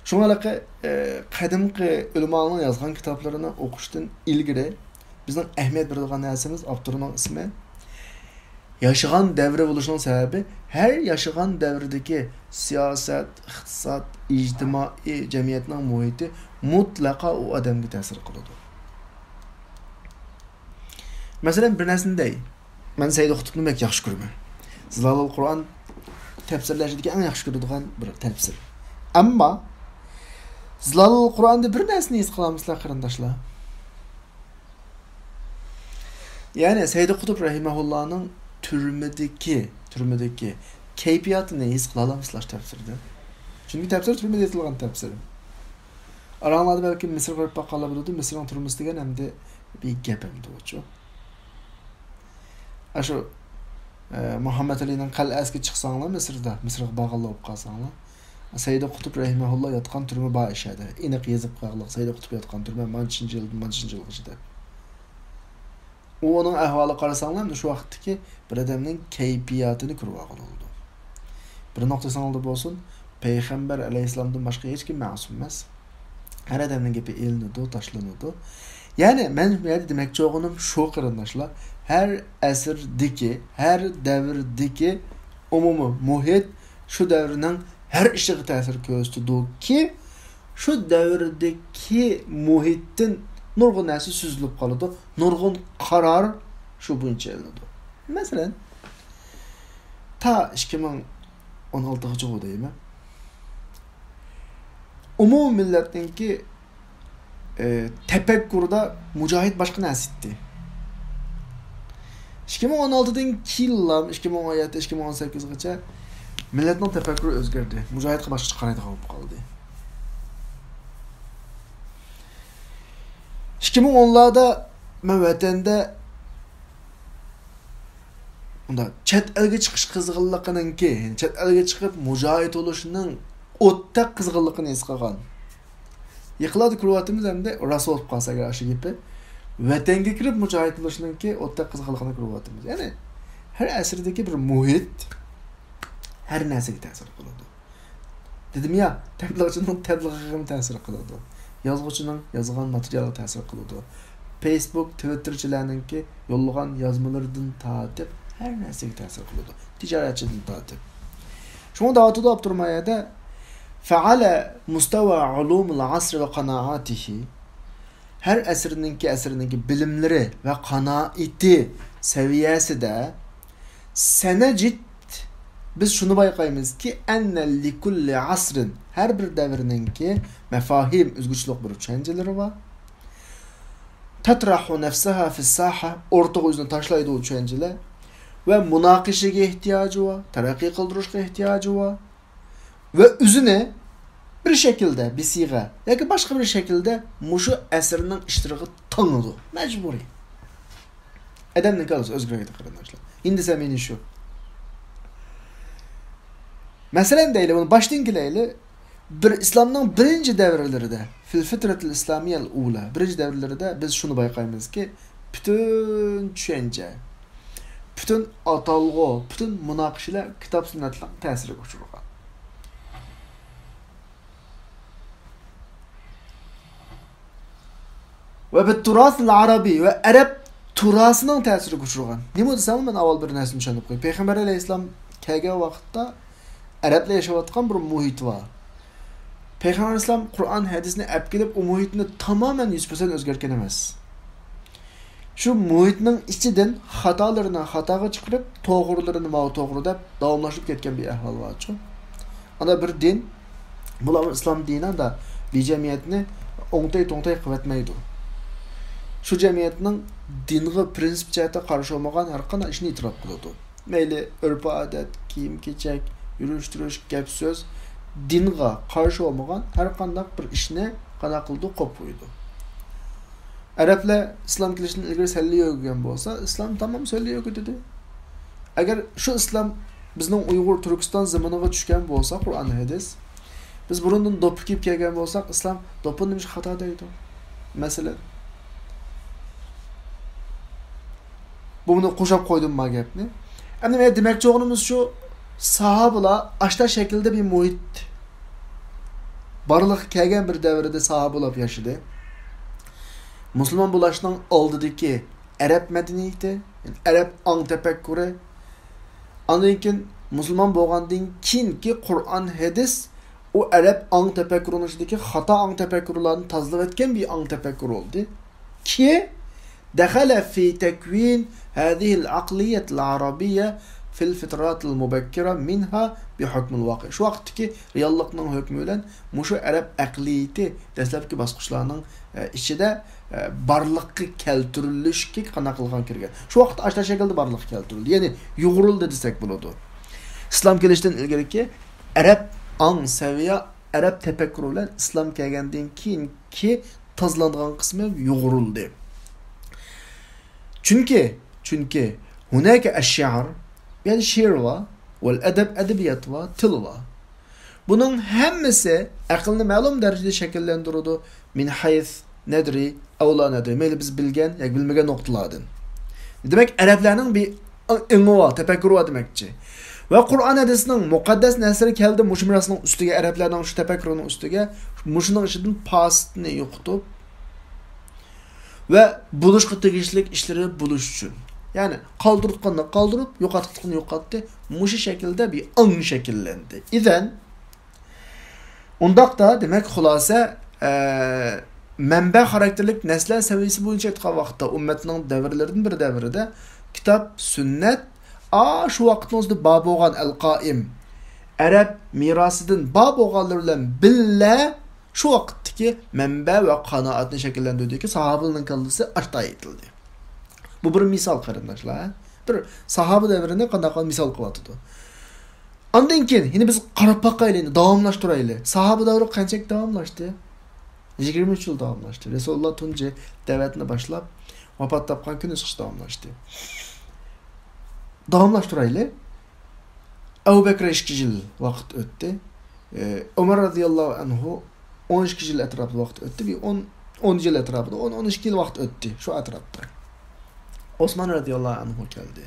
شۇڭا ھېلىقى، ئە، قەدىمكى ئۆلىمالارنىڭ يازغان كىتابلىرىنى ئوقۇشتىن ئىلگىرى بىزنىڭ ئەھمىيەت بېرىدىغان نەرسىمىز ئاپتورنىڭ ئىسمى، ياشىغان دەۋرى بولۇشىنىڭ سەۋەبى، ھەر ياشىغان دەۋرىدىكى سىياسەت، ئىقتىساد، ئىجتىمائىي جەمئىيەتنىڭ مۇھىتى مۇتلەقا ئۇ ئادەمگە تەسىر قىلىدۇ. مەسىلەن، بىر نەرسىنى دەي. مەن سەيدى قۇتۇپنى بەك ياخشى كۆرىمەن. زىلالۇل قۇرئان تەپسىرلەشتىكى ئەڭ ياخشى كۆرىدىغان بىر تەپسىر. ئەمما زىلالۇل قۇرئاندا بىر نەرسىنى ھېس قىلامسىلەر، قېرىنداشلار؟ يەنى سەيدى قۇتۇپ رەھىمەھۇللانىڭ تۈرمىدىكى، تۈرمىدىكى كەيپىياتىنى ھېس قىلالامسىلەر تەپسىردە؟ چۈنكى تەپسىر تۈرمىدە يېزىلغان تەپسىر. ئاراڭلاردا بەلكىم مىسىرغا بېرىپ باققانلار بىلىدۇ، مىسىرنىڭ تۈرمىسى دېگەن ئەمدى بىر گەپ ئەمدى ئۇچۇ. ئاشۇ، ئە، مۇھەممەد ئەلىنىڭ قەلئەسىگە چىقساڭلار مىسىردا، مىسىرغا بارغانلار بولۇپ قالساڭلار، سەيدى قۇتۇپ رەھىمەھۇللا ياتقان تۈرمە بار ئىشەدە. ئېنىق يېزىپ قويغانلىق، سەيدى قۇتۇپ ياتقان تۈرمە مانچىنچى يىلدىن مانچىنچى يىلغىچە دەپ. ئۇنىڭ ئەھۋالىغا قارىساڭلار، شۇ ۋاقىتتىكى بىر ئادەمنىڭ كەيپىياتىنى كۆرۈۋالغىلى بولىدۇ. بىر نۇقتا ئېسىڭلاردا بولسۇن، پەيغەمبەر ئەلەيھىسسالامدىن باشقا ھېچكىم مەسۇم ئەمەس. ھەر ئادەمنىڭ گېپى ئېلىنىدۇ، تاشلىنىدۇ. يەنى مەن بۇ يەردە دېمەكچى بولغىنىم شۇ، قېرىنداشلار، ھەر ئەسىردىكى، ھەر دەۋردىكى ئومۇمىي مۇھىت شۇ دەۋرنىڭ ھەر ئىشىغا تەسىر كۆرسىتىدۇكى، شۇ دەۋردىكى مۇھىتتىن نۇرغۇن نەرسە سۈزۈلۈپ قالىدۇ، نۇرغۇن قارار شۇ بويىچە ئېلىنىدۇ. مەسىلەن، تا ئىككى مىڭ ئون ئالتىغىچە دەيمەن، ئومۇمىي مىللەتنىڭكى، ئى، تەپەككۇرىدا مۇجاھىد باشقا نەرسە ئىدى. ئىككى مىڭ ئون ئالتىدىن كېيىنلا، ئىككى مىڭ ئون يەتتە، ئىككى مىڭ ئون سەككىزغىچە مىللەتنىڭ تەپەككۇرى ئۆزگەردى. مۇجاھىدقا باشقىچە قارايدىغان بولۇپ قالدى. ئىككى مىڭ ئونلاردا مەن ۋەتەندە ئۇنداق چەت ئەلگە چىقىش قىزغىنلىقىنىڭكى، يەنى چەت ئەلگە چىقىپ مۇجاھىد بولۇشنىڭ ئوتتەك قىزغىنلىقىنى ھېس قىلغان. يېقىنلاردا كۆرۈۋاتىمىز ئەمدى، راست بولۇپ قالسا ئەگەر ئاشۇ گېپى، ۋەتەنگە كىرىپ مۇجاھىد بولۇشنىڭكى ئوتتەك قىزغىنلىقىنى كۆرۈۋاتىمىز. يەنى ھەر ئەسىردىكى بىر مۇھىت ھەر نەرسىگە تەسىر قىلىدۇ. دېدىم يا، تەبلىغچىنىڭ تەبلىغىغىمۇ تەسىر قىلىدۇ. يازغۇچىنىڭ يازغان ماتېرىيالىغا تەسىر قىلىدۇ. فېيسبۇك، تىۋىتتېرچىلەرنىڭكى يوللىغان يازمىلىرىدىن تارتىپ ھەر نەرسىگە تەسىر قىلىدۇ. تىجارەتچىدىن تارتىپ. شۇڭا دەۋاتىدۇ ئابدۇرۇمايەدە، فعلى مستوى علوم العصر وقناعاته، ھەر ئەسىرنىڭكى، ئەسىرنىڭكى بىلىملىرى ۋە قانائىتى سەۋىيەسىدە سەنەجىد، بىز شۇنى بايقايمىزكى، ئەننە لىكۇللى ئەسرىن، ھەر بىر دەۋرنىڭكى مەفاھىم، ئۆزگىچىلىك بىر چۈشەنچىلىرى بار. تەترەھۇ نەفسەھا فىسساھە، ئورتىغا ئۆزىنى تاشلايدۇ ئۇ چۈشەنچىلەر. ۋە مۇناقىشىگە ئېھتىياجى بار، تەرەققىي قىلدۇرۇشقا ئېھتىياجى بار. ۋە ئۆزىنى بىر شەكىلدە، بىسىغە ياكى باشقا بىر شەكىلدە مۇشۇ ئەسىرنىڭ ئىشلىرىغا تاڭىدۇ. مەجبۇرىي. ئادەمنىڭ كاللىسى ئۆزگىرىدۇ، قېرىنداشلار. ئەمدى دېسەم يەنە شۇ. مەسىلەن دەيلى، بۇنى باشتىن كېلەيلى. بىر ئىسلامنىڭ بىرىنچى دەۋرلىرىدە، فىل فىترەتىل ئىسلامىيەل ئۇلا، بىرىنچى دەۋرلىرىدە بىز شۇنى بايقايمىزكى، پۈتۈن چۈشەنچە، پۈتۈن ئاتالغۇ، پۈتۈن مۇناقىشىلەر كىتاب سۈننەتلەرنىڭ تەسىرىگە ئۇچرىغان. ۋە بىت تۇراسىل ئەرەبىي، ۋە ئەرەب تۇراسىنىڭ تەسىرىگە ئۇچرىغان. نېمە دېسەڭ، مەن ئاۋۋال بىر نەرسىنى چۈشەندۈرۈپ قوياي. پەيغەمبەر ئەلەيھىسسالام كەلگەن ۋاقىتتا ئەرەبلەر ياشاۋاتقان بىر مۇھىت بار. پەيغەمبەر ئەلەيھىسسالام قۇرئان ھەدىسنى ئەپ كېلىپ، ئۇ مۇھىتنى تامامەن يۈز پىرسەنت ئۆزگەرتكەن ئەمەس. شۇ مۇھىتنىڭ ئىچىدىن خاتالىرىنى خاتاغا چىقىرىپ، توغرىلىرىنى ماۋۇ توغرا دەپ داۋاملاشتۇرۇپ كەتكەن بىر ئەھۋال بارچۇ. ئانا بىر دىن، بۇلار ئىسلام دىنى، ئاندا بىر جەمئىيەتنى ئوڭتەي-توڭتەي قىلىۋەتمەيدۇ. شۇ جەمئىيەتنىڭ دىنغا پرىنسىپ جەھەتتە قارشى بولمىغان ھەر قانداق ئىشنى ئېتىراپ قىلىدۇ. مەيلى ئۆرپ-ئادەت، كىيىم-كېچەك، يۈرۈش-تۇرۇش، گەپ-سۆز، دىنغا قارشى بولمىغان ھەر قانداق بىر ئىشنى قانداق قىلىدۇ، قويۇپ قويىدۇ. ئەرەبلەر ئىسلام كېلىشتىن ئىلگىرى سەللە يۆگىگەن بولسا، ئىسلام تامام سەللە يۆگىدى. ئەگەر شۇ ئىسلام بىزنىڭ ئۇيغۇر تۈركىستان زېمىنىغا چۈشكەن بولسا، قۇرئان ھەدىس، بىز بۇرۇندىن دوپپا كىيىپ كەلگەن بولساق، ئىسلام دوپپىنى نېمىشقا خاتا دەيدۇ؟ مەسىلەن. بۇنى قوشاپ قويدۇم ما گەپنى. ئەمدى مەن دېمەكچى بولغىنىمىز شۇ، ساھابىلار ئاشتا شەكىلدە بىر مۇھىت بارلىققا كەلگەن بىر دەۋردە ساھابىلار ياشىدى. مۇسۇلمان بولۇشنىڭ ئالدىدىكى ئەرەب مەدەنىيىتى، ئەرەب ئاڭ تەپەككۇرى، ئاندىن كېيىن مۇسۇلمان بولغاندىن كېيىنكى قۇرئان، ھەدىس، ئۇ ئەرەب ئاڭ تەپەككۇرىنىڭ ئىچىدىكى خاتا ئاڭ تەپەككۇرلارنى تازىلىۋەتكەن بىر ئاڭ تەپەككۇر بولدى. كى دخل في تكوين هذه العقلية العربية في الفترات المبكرة منها بحكم الواقع. شۇ ۋاقىتتىكى رېئاللىقنىڭ ھۆكمى بىلەن مۇشۇ ئەرەب ئەقلىيىتى دەسلەپكى باسقۇچلارنىڭ، ئە، ئىچىدە، ئە، بارلىققا كەلتۈرۈلۈشكە قانداق قىلغان كىرگەن. شۇ ۋاقىتتا ئاشتا شەكىلدە بارلىققا كەلتۈرۈلدى. يەنى يۇغۇرۇلدى دېسەك بولىدۇ. ئىسلام كېلىشتىن ئىلگىرىكى ئەرەب ئاڭ سەۋىيە، ئەرەب تەپەككۇرى بىلەن ئىسلام كەلگەندىن كېيىنكى تازىلانغان قىسمى يۇغۇرۇلدى. چۈنكى، چۈنكى، هناك الشعر، يەنى شېئىر بار، والأدب، ئەدەبىيات بار، تىل بار. بۇنىڭ ھەممىسى ئەقىلنى مەلۇم دەرىجىدە شەكىللەندۈرىدۇ. من حيث ندري أو لا ندري، مەيلى بىز بىلگەن ياكى بىلمىگەن نۇقتىلاردىن. دېمەك، ئەرەبلەرنىڭ بىر ئېڭى بار، تەپەككۇرى بار دېمەكچى. ۋە قۇرئان ھەدىسنىڭ مۇقەددەس نەسلىرى كەلدى مۇشۇ مىراسنىڭ ئۈستىگە، ئەرەبلەرنىڭ شۇ تەپەككۇرىنىڭ ئۈستىگە، مۇشۇنىڭ ئىچىدىن پاسىتنى يوقىتىپ، ۋە بولۇشقا تېگىشلىك ئىشلىرى بولۇش ئۈچۈن. يەنى قالدۇرۇتقاننى قالدۇرۇپ، يوقاتقاننى يوقاتتى. مۇشۇ شەكىلدە بىر ئاڭ شەكىللەندى. ئىزەن، ئۇنداقتا، دېمەك، خۇلاسە، ئە، مەنبە خاراكتېرلىك نەسلەر سەۋىيەسى بويىچە ئېيتقان ۋاقىتتا، ئۈممەتنىڭ دەۋرلىرىدىن بىر دەۋرىدە كىتاب، سۈننەت، ئا، شۇ ۋاقىتنىڭ ئۆزىدە بار بولغان ئەل-قائىم، ئەرەب مىراسىدىن بار بولغانلىرى بىلەن بىللە، شۇ ۋاقىتتىكى مەنبە ۋە قانائەتنى شەكىللەندۈردىكى ساھابىلەرنىڭ كاللىسى ئاشتا ئېيتىلدى. بۇ بىر مىسال، قېرىنداشلار. بىر ساھابە دەۋرىنى قانداق قىلىپ مىسال قىلىۋاتىدۇ. ئاندىن كېيىن يەنە بىز قاراپ باقايلى، داۋاملاشتۇرايلى. ساھابە دەۋرى قانچىلىك داۋاملاشتى؟ يىگىرمە ئۈچ يىل داۋاملاشتى. رەسۇلۇللا تۇنجى دەۋەتنى باشلاپ، ۋاپات تاپقان كۈنى چىقىش داۋاملاشتى. داۋاملاشتۇرايلى. ئەبۇ بەكرى ئىككى يىل ۋاقىت ئۆتتى. ئە، ئۆمەر رەزىياللاھۇ ئەنھۇ ئون ئىككى يىل ئەتراپىدا ۋاقىت ئۆتتى. بىر ئون، ئون يىل ئەتراپىدا، ئون، ئون ئىككى يىل ۋاقىت ئۆتتى شۇ ئەتراپتا. ئوسمان رەزىياللاھۇ ئەنھۇ كەلدى.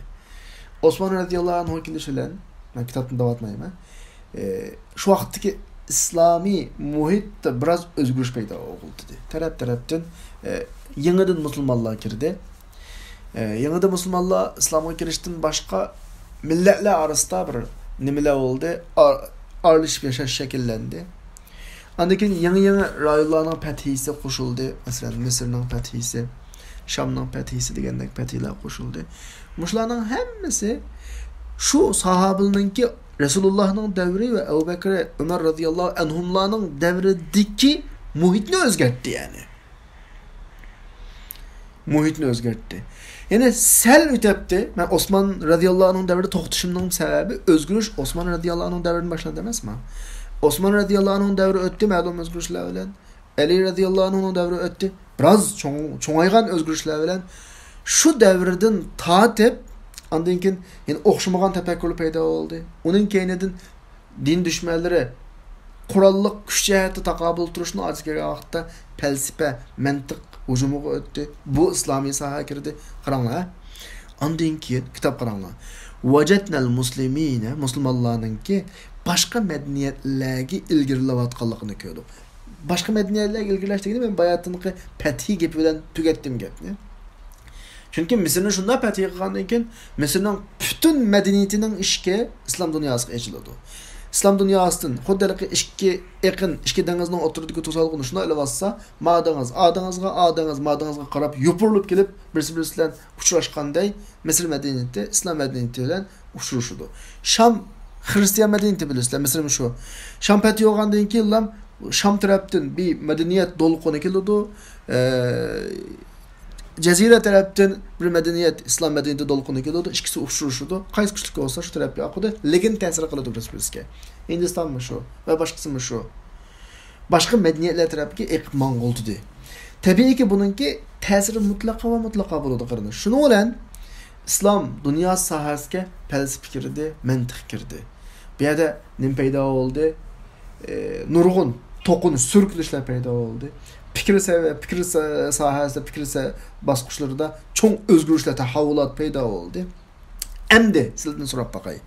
ئوسمان رەزىياللاھۇ ئەنھۇ كېلىشى بىلەن، مەن كىتابنى داۋاتمايمەن. ئە، شۇ ۋاقىتتىكى ئىسلامىي مۇھىتتا بىراز ئۆزگىرىش پەيدا بولدى. تەرەپ-تەرەپتىن، ئە، يېڭىدىن مۇسۇلمانلار كىردى. ئە، يېڭىدىن مۇسۇلمانلار ئىسلامغا كىرىشتىن باشقا مىللەتلەر ئارىسىدا بىر نېمىلەر بولدى، ئار-، ئارىلىشىپ ياشاش شەكىللەندى. ئاندىن كېيىن يېڭى-يېڭى رايونلارنىڭ پەتھىسى قوشۇلدى. مەسىلەن، مىسىرنىڭ پەتھىسى، شامنىڭ پەتھىسى دېگەندەك پەتھىلەر قوشۇلدى. مۇشۇلارنىڭ ھەممىسى شۇ ساھابىلىرنىڭكى، رەسۇلۇللاھنىڭ دەۋرى ۋە ئەبۇ بەكرى، ئۆمەر رەزىياللاھۇ ئەنھۇملارنىڭ دەۋرىدىكى مۇھىتنى ئۆزگەرتتى، يەنى. مۇھىتنى ئۆزگەرتتى. يەنى سەل ئۆتەپتى. مەن ئوسمان رەزىياللاھۇنىڭ دەۋرىدە توختىشىمنىڭ سەۋەبى، ئۆزگىرىش ئوسمان رەزىياللاھۇنىڭ دەۋرىدىن باشلاندى ئەمەسمۇ؟ ئوسمان رەزىياللاھۇنىڭ دەۋرى ئۆتتى، مەلۇم ئۆزگىرىشلەر بىلەن. ئەلى رەزىياللاھۇنىڭ دەۋرى ئۆتتى، بىراز چوڭ-، چوڭايغان ئۆزگىرىشلەر بىلەن. شۇ دەۋردىن تارتىپ، ئاندىن كېيىن يەنە ئوخشىمىغان تەپەككۇرلار پەيدا بولدى. ئۇنىڭ كەينىدىن دىن دۈشمەنلىرى قوراللىق كۈچ جەھەتتە تاقابىل تۇرۇشنىڭ ئارىسىغا كەلگەن ۋاقىتتا پەلسەپە، مەنتىق ھۇجۇمىغا ئۆتتى. بۇ ئىسلامىي ساھەگە كىردى. قاراڭلار، ھە؟ ئاندىن كېيىن كىتاب قاراڭلار. ۋەجەدنەل مۇسلىمىنە، مۇسۇلمانلارنىڭكى باشقا مەدەنىيەتلەرگە ئىلگىرىلەۋاتقانلىقىنى كۆردۇق. باشقا مەدەنىيەتلەرگە ئىلگىرىلەش دېگىنى، مەن باياتىنقى پەتھى گېپى بىلەن تۈگەتتىم گەپنى. چۈنكى مىسىرنى شۇنداق پەتھى قىلغاندىن كېيىن، مىسىرنىڭ پۈتۈن مەدەنىيىتىنىڭ ئىشىكى ئىسلام دۇنياسىغا ئېچىلىدۇ. ئىسلام دۇنياسىدىن خۇددى ھېلىقى ئىككى ئېقىن، ئىككى دېڭىزنىڭ ئوتتۇرىدىكى توسالغۇنى شۇنداق ئېلىۋالسا، ما دېڭىز، ئا دېڭىزغا، ئا دېڭىز، ما دېڭىزغا قاراپ يوپۇرۇلۇپ كېلىپ، بىرسى بىرسى بىلەن ئۇچراشقاندەك، مىسىر مەدەنىيىتى ئىسلام مەدەنىيىتى بىلەن ئۇچرىشىدۇ. شام خىرىستىيان مەدەنىيىتى بىلىسىلەر، مىسىرمۇ شۇ. شام پەتھى بولغاندىن كېيىنلا شام تەرەپتىن بىر مەدەنىيەت دولقۇنى كېلىدۇ. ئە، جەزىرە تەرەپتىن بىر مەدەنىيەت، ئىسلام مەدەنىيىتى دولقۇنى كېلىدۇ. ئىككىسى ئۇچرىشىدۇ. قايسى كۈچلۈك بولسا شۇ تەرەپكە ئاقىدۇ. لېكىن تەسىر قىلىدۇ بىرسى بىرسىگە. ھىندىستانمۇ شۇ ۋە باشقىسىمۇ شۇ. باشقا مەدەنىيەتلەر تەرەپكە ئېقىپ ماڭغۇلتىدى. تەبىئىيكى، بۇنىڭكى تەسىرى مۇتلەقا ۋە مۇتلەقا بولىدۇ، قېرىنداش. شۇنىڭ بىلەن ئىسلام دۇنيا ساھەسىگە پەلسەپە كىردى، مەنتىق كىردى. بۇ يەردە نېمە پەيدا بولدى؟ ئى، نۇرغۇن توقۇنۇش، سۈركىلىشلەر پەيدا بولدى. پىكىر سە-، پىكىر سا-، ساھەسىدە، پىكىر سە-، باسقۇچلىرىدا چوڭ ئۆزگىرىشلەر، تەھەۋۋۇلات پەيدا بولدى. ئەمدى سىلەردىن سوراپ باقاي.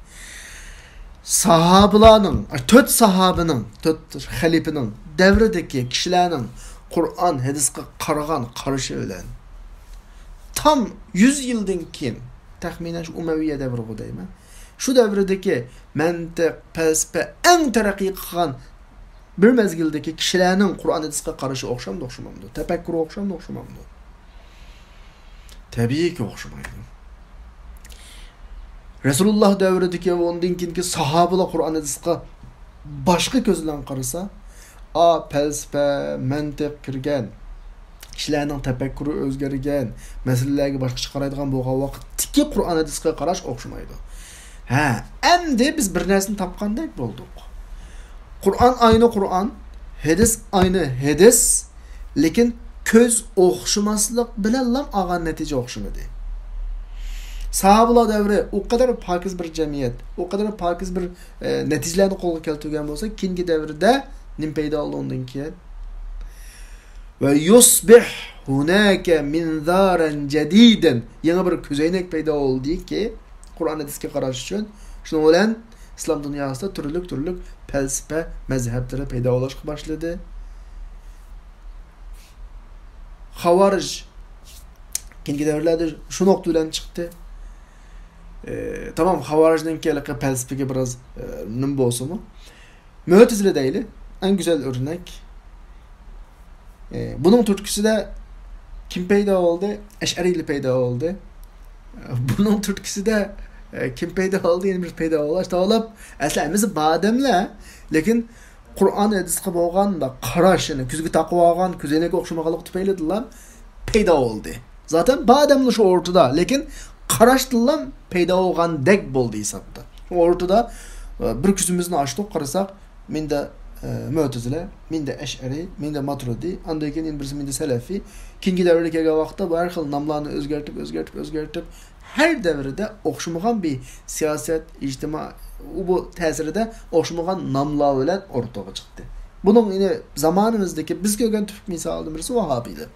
ساھابىلارنىڭ، تۆت ساھابىنىڭ، تۆت خەلىپىنىڭ دەۋرىدىكى كىشىلەرنىڭ قۇرئان، ھەدىسقا قارىغان قارىشى بىلەن تام يۈز يىلدىن كېيىن، تەخمىنەن شۇ ئۇمەۋىيە دەۋرىغۇ دەيمەن، شۇ دەۋردىكى مەنتىق، پەلسەپە ئەڭ تەرەققىي قىلغان بىر مەزگىلدىكى كىشىلەرنىڭ قۇرئان، ھەدىسقا قارىشى ئوخشامدۇ، ئوخشىمامدۇ؟ تەپەككۇرى ئوخشامدۇ، ئوخشىمامدۇ؟ تەبىئىيكى ئوخشىمايدۇ. رەسۇلۇللا دەۋرىدىكى ۋە ئۇندىن كېيىنكى ساھابىلار قۇرئان، ھەدىسقا باشقا كۆز بىلەن قارىسا، ئا، پەلسەپە، مەنتىق كىرگەن، كىشىلەرنىڭ تەپەككۇرى ئۆزگەرگەن، مەسىلىلەرگە باشقىچە قارايدىغان بولغان ۋاقىتتىكى قۇرئان، ھەدىسقا قاراش ئوخشىمايدۇ. ھە، ئەمدى بىز بىر نەرسىنى تاپقاندەك بولدۇق. قۇرئان ئاينى قۇرئان، ھەدىس ئاينى ھەدىس، لېكىن كۆز ئوخشىماسلىق بىلەنلا ئالغان نەتىجە ئوخشىمىدى. ساھابىلار دەۋرى ئۇ قەدەر پاكىز بىر جەمئىيەت، ئۇ قەدەر پاكىز بىر، ئە، نەتىجىلەرنى قولغا كەلتۈرگەن بولسا، كېيىنكى دەۋردە نېمە پەيدا بولدى ئۇندىن كېيىن؟ ۋە يۇسبىھ ھۇناكە مىنزارەن جەدىدەن. يېڭى بىر كۆزەينەك پەيدا بولدىكى، قۇرئان ھەدىسكە قاراش ئۈچۈن. شۇنىڭ بىلەن ئىسلام دۇنياسىدا تۈرلۈك-تۈرلۈك پەلسەپە مەزھەپلىرى پەيدا بولۇشقا باشلىدى. خاۋارىج كېيىنكى دەۋرلەردە شۇ نۇقتا بىلەن چىقتى. ئى، تامام، خاۋارىجنىڭكى ھېلىقى پەلسەپىگە بىراز، ئى، نېمە بولسىمۇ، مۆتىزىلە دەيلى، ئەڭ گۈزەل ئۆرنەك. ئى، بۇنىڭ تۈرتكىسىدە كىم پەيدا بولدى؟ ئەشئەرىيلەر پەيدا بولدى. ئى، بۇنىڭ تۈرتكىسىدە، ئى، كىم پەيدا بولدى؟ يەنە بىر پەيدا بولدى. تاۋلاپ، ئەسلى ھەممىسى بار ئادەملەر، لېكىن قۇرئان ھەدىسقا بولغان قاراشىنى، كۆزگە تاقىۋالغان كۆزەينەككە ئوخشىمىغانلىقى تۈپەيلىدىنلا پەيدا بولدى. زاتەن بار ئادەملەر شۇ ئورتىدا، لېكىن قاراشتىنلا پەيدا بولغاندەك بولدى ھېسابتا. شۇ ئورتىدا، ئە، بىر كۆزىمىزنى ئاچتۇق، قارىساق، مىندە، ئە، مۆتىزىلە، مىندە ئەشئەرىي، مىندە ماتۇرىدىي، ئاندىن كېيىن يەنە بىرسى مىندە سەلەفىي. كېيىنكى دەۋرگە كەلگەن ۋاقىتتا بۇ ھەر خىل ناملارنى ئۆزگەرتىپ، ئۆزگەرتىپ، ئۆزگەرتىپ، ھەر دەۋردە ئوخشىمىغان بىر سىياسەت، ئىجتىمائىي، ئۇ بۇ تەسىرىدە ئوخشىمىغان ناملار بىلەن ئوتتۇرىغا چىقتى. بۇنىڭ يەنە زامانىمىزدىكى بىز كۆرگەن تۈپ مىسالىدىن بىرسى ۋاھابىيلىق.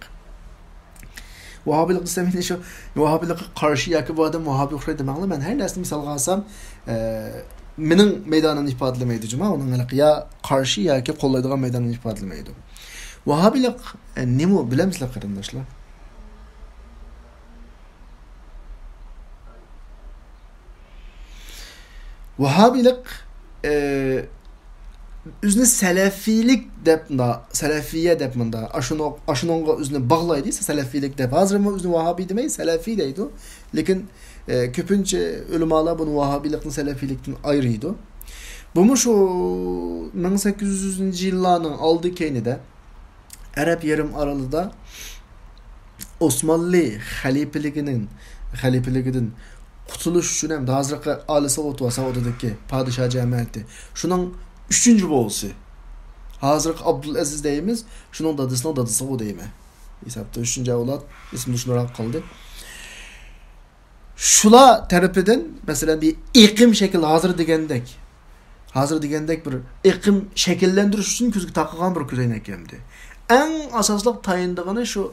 ۋاھابىيلىق دېسەم، يەنە شۇ ۋاھابىيلىققا قارشى ياكى بۇ ئادەم ۋاھابىي ئوخشايدۇ دېمەڭلار. مەن ھەر نەرسىنى مىسالغا ئالسام، ئە، مېنىڭ مەيدانىمنى ئىپادىلىمەيدۇ جۇما. ئۇنىڭ ھېلىقى يا قارشى ياكى قوللايدىغان مەيدانىنى ئىپادىلىمەيدۇ. ۋاھابىيلىق، ئە، نېمە بىلەمسىلەر قېرىنداشلار؟ ۋاھابىيلىق، ئى، ئۆزىنى سەلەفىيلىك دەپ مۇندا، سەلەفىيە دەپ مۇندا، ئاشۇنىڭ، ئاشۇنىڭغا ئۆزىنى باغلايدۇ، سەلەفىيلىك دەپ. ھازىرمۇ ئۆزىنى ۋاھابىي دېمەي، سەلەفىي دەيدۇ. لېكىن، ئى، كۆپىنچە ئۆلىمالار بۇنى ۋاھابىيلىقنى سەلەفىيلىكتىن ئايرىيدۇ. بۇمۇ شۇ مىڭ سەككىز يۈزىنچى يىللارنىڭ ئالدى كەينىدە ئەرەب يېرىم ئارىلىدا ئوسمانلى خەلىپىلىكىنىڭ، خەلىپىلىكىدىن قۇتۇلۇش ئۈچۈن ھەمدە ھازىرقى ئالى سوغۇت ۋە سوغۇتىدىكى پادىشاھ جەمەتى، شۇنىڭ ئۈچىنچى بوۋىسى. ھازىرقى ئابدۇلئەزىز دەيمىز، شۇنىڭ دادىسىنىڭ دادىسىغۇ دەيمەن. ھېسابتا ئۈچىنچى ئەۋلاد، ئېسىمدە شۇنداق قالدى. شۇلار تەرىپىدىن، مەسىلەن، بىر ئېقىم شەكىل، ھازىر دېگەندەك، ھازىر دېگەندەك بىر ئېقىم شەكىللەندۈرۈش ئۈچۈن كۆزگە تاقىغان بىر كۆزەينەك ئەمدى. ئەڭ ئاساسلىق تايىنىدىغىنى شۇ،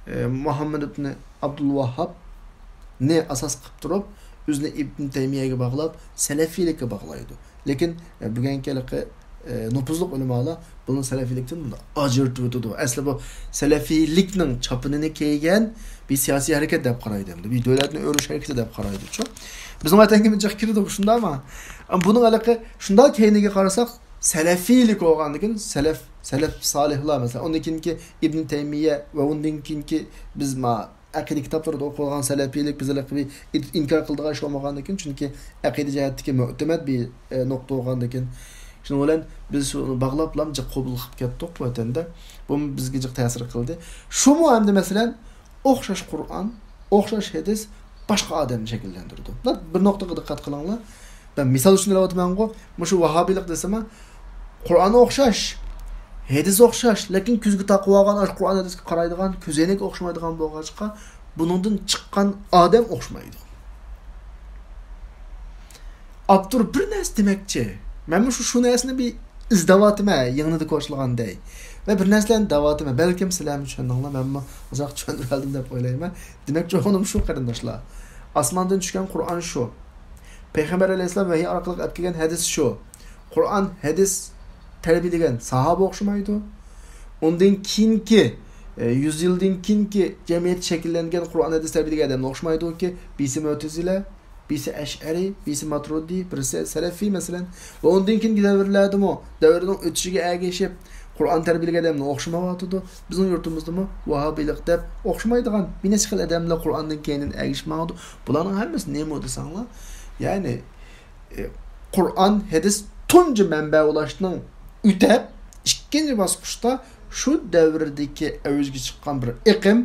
ئە، مۇھەممەد ئىبنى ئابدۇلۋاھابنى ئاساس قىلىپ تۇرۇپ، ئۆزىنى ئىبن تەيمىيەگە باغلاپ، سەلەفىيلىككە باغلايدۇ. لېكىن، ئە، بۈگۈنكى ھېلىقى، ئە، نوپۇزلۇق ئۆلىمالار بۇنى سەلەفىيلىكتىن ئاجرىتىۋېتىدۇ. ئەسلى بۇ سەلەفىيلىكنىڭ چاپىنىنى كىيگەن بىر سىياسىي ھەرىكەت دەپ قارايدۇ ئەمدى. بىر دۆلەتنى ئۆرۈش ھەرىكىتى دەپ قارايدۇچۇ. بىزنىڭ ۋەتەنگىمۇ جىق كىرىدۇ، شۇنداقمۇ؟ بۇنىڭ ھېلىقى شۇنداق كەينىگە قارىساق، سەلەفىيلىك بولغاندىن كېيىن سەلەف، سەلەف سالىھلار، مەسىلەن، ئۇندىن كېيىنكى ئىبن تەيمىيە ۋە ئۇندىن كېيىنكى بىز ما ئەقىدە كىتابلىرىدا ئوقۇغان سەلەپىيلىك بىز ھېلىقى بىر ئىنكار قىلىدىغان ئىش بولمىغاندىن كېيىن، چۈنكى ئەقىدە جەھەتتىكى مۆتىمەد بىر، ئە، نۇقتا بولغاندىن كېيىن، شۇنىڭ بىلەن بىز شۇنى باغلاپلا جىق قوبۇل قىلىپ كەتتۇق ۋەتەندە. بۇمۇ بىزگە جىق تەسىر قىلدى. شۇمۇ ئەمدى، مەسىلەن، ئوخشاش قۇرئان، ئوخشاش ھەدىس باشقا ئادەمنى شەكىللەندۈرىدۇ. بىر نۇقتىغا دىققەت قىلىڭلار. مەن مىسال ئۈچۈن ئېلىۋاتىمەنغۇ، مۇشۇ ۋاھابىيلىق دېسىمۇ، قۇرئان ئوخشاش، ھەدىس ئوخشاش، لېكىن كۆزگە تاقىۋالغان ئاشۇ قۇرئان ھەدىسكە قارايدىغان كۆزەينەك ئوخشىمايدىغان بولغاچقا، بۇنىڭدىن چىققان ئادەم ئوخشىمايدۇ. ئاپتور بىر نەرسە دېمەكچى. مەنمۇ شۇ، شۇ نەرسىنى بىر ئىزدەۋاتىمەن، يېڭىدا كوچىلىغاندەك. ۋە بىر نەرسىلەرنى دەۋاتىمەن. بەلكىم سىلەرمۇ چۈشەندىڭلار، مەنمۇ ئۇزاق چۈشەندۈرەلدىم دەپ ئويلايمەن. دېمەكچى بولغىنىم شۇ، قېرىنداشلار. ئاسماندىن چۈشكەن قۇرئان شۇ. پەيغەمبەر ئەلەيھىسسالام ۋەھىي ئارقىلىق ئەپ كەلگەن ھەدىس شۇ. قۇرئان، ھەدىس تەربىيەلىگەن ساھابە ئوخشىمايدۇ. ئۇندىن كېيىنكى، ئە، يۈز يىلدىن كېيىنكى جەمئىيەت شەكىللەنگەن قۇرئان، ھەدىس تەربىيەلىگەن ئادەملەر ئوخشىمايدۇكى، بىرسى مۆتىزىلە، بىرسى ئەشئەرىي، بىرسى ماتۇرىدىي، بىرسى سەلەفىي، مەسىلەن. ۋە ئۇندىن كېيىنكى دەۋرلەردىمۇ دەۋرنىڭ ئۆتۈشىگە ئەگىشىپ قۇرئان تەربىيەلىگەن ئادەملەر ئوخشىمايۋاتىدۇ. بىزنىڭ يۇرتىمىزدىمۇ ۋاھابىيلىق دەپ ئوخشىمايدىغان بىر نەچچە خىل ئادەملەر قۇرئاندىن كەينىدىن ئەگىشىپ ماڭىدۇ. بۇلارنىڭ ھەممىسى نېمە دېسەڭلار؟ يەنى، ئى، قۇرئان، ھەدىس تۇنجى مەنبە بولۇشتىن ئۆتۈپ، ئىككىنچى باسقۇچتا شۇ دەۋردىكى ئەۋجىگە چىققان بىر ئېقىم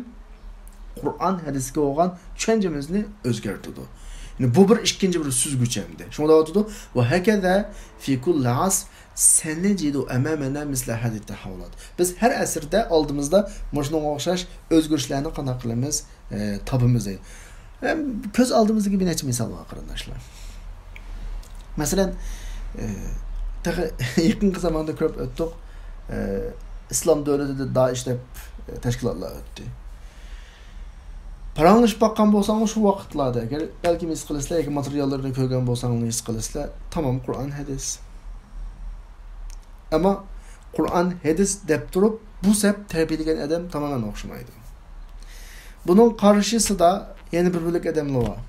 قۇرئان، ھەدىسكە بولغان چۈشەنچىمىزنى ئۆزگەرتىدۇ. يەنى بۇ بىر ئىككىنچى بىر سۈزگۈچ ئەمدى. شۇڭا دەۋاتىدۇ، «ۋە ھەكەزە فى كۇللى ئەسر سەنەجىدۇ ئەمەمەنە مىسلە ھەزىھىت تەھەۋۋۇلات.» بىز ھەر ئەسىردە ئالدىمىزدا مۇشۇنىڭغا ئوخشاش ئۆزگىرىشلەرنى قانداق قىلىمىز؟ ئە، تاپىمىز دەيدۇ. ھەم كۆز ئالدىمىزدىكى بىر نەچچە مىسال بار، قېرىنداشلار. مەسىلەن، ئە، تېخى يېقىنقى زاماندا كۆرۈپ ئۆتتۇق. ئە، ئىسلام دۆلىتىدە دائىش دەپ، ئە، تەشكىلاتلار ئۆتتى. پاراڭلىشىپ باققان بولساڭلار شۇ ۋاقىتلاردا، ئەگەر بەلكىم ھېس قىلىسىلەر ياكى ماتېرىياللىرىنى كۆرگەن بولساڭلار ھېس قىلىسىلەر، تامام قۇرئان، ھەدىس. ئەمما قۇرئان، ھەدىس دەپ تۇرۇپ، بۇ سەپ تەربىيەلىگەن ئادەم تامامەن ئوخشىمايدۇ. بۇنىڭ قارشىسىدا يەنە بىر بۆلەك ئادەملەر بار.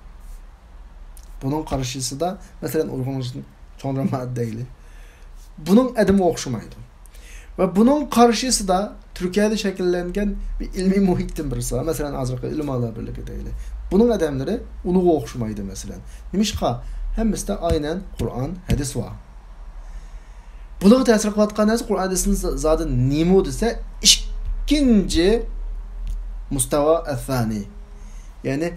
بۇنىڭ قارشىسىدا، مەسىلەن، ئۇيغۇرنىڭ چوڭ جامائەت دەيلى. بۇنىڭ ئادىمى ئوخشىمايدۇ. ۋە بۇنىڭ قارشىسىدا تۈركىيەدە شەكىللەنگەن بىر ئىلمىي مۇھىتتىن بىرسى بار. مەسىلەن، ھازىرقى ئۆلىمالار بىرلىكى دەيلى. بۇنىڭ ئادەملىرى ئۇنىڭغا ئوخشىمايدۇ، مەسىلەن. نېمىشقا؟ ھەممىسىدە ئاينەن قۇرئان، ھەدىس بار. بۇلارغا تەسىر قىلىۋاتقان نەرسە قۇرئان، ھەدىسنىڭ زادى نېمە دېسە، ئىككىنچى مۇستەۋا ئەسسانى. يەنى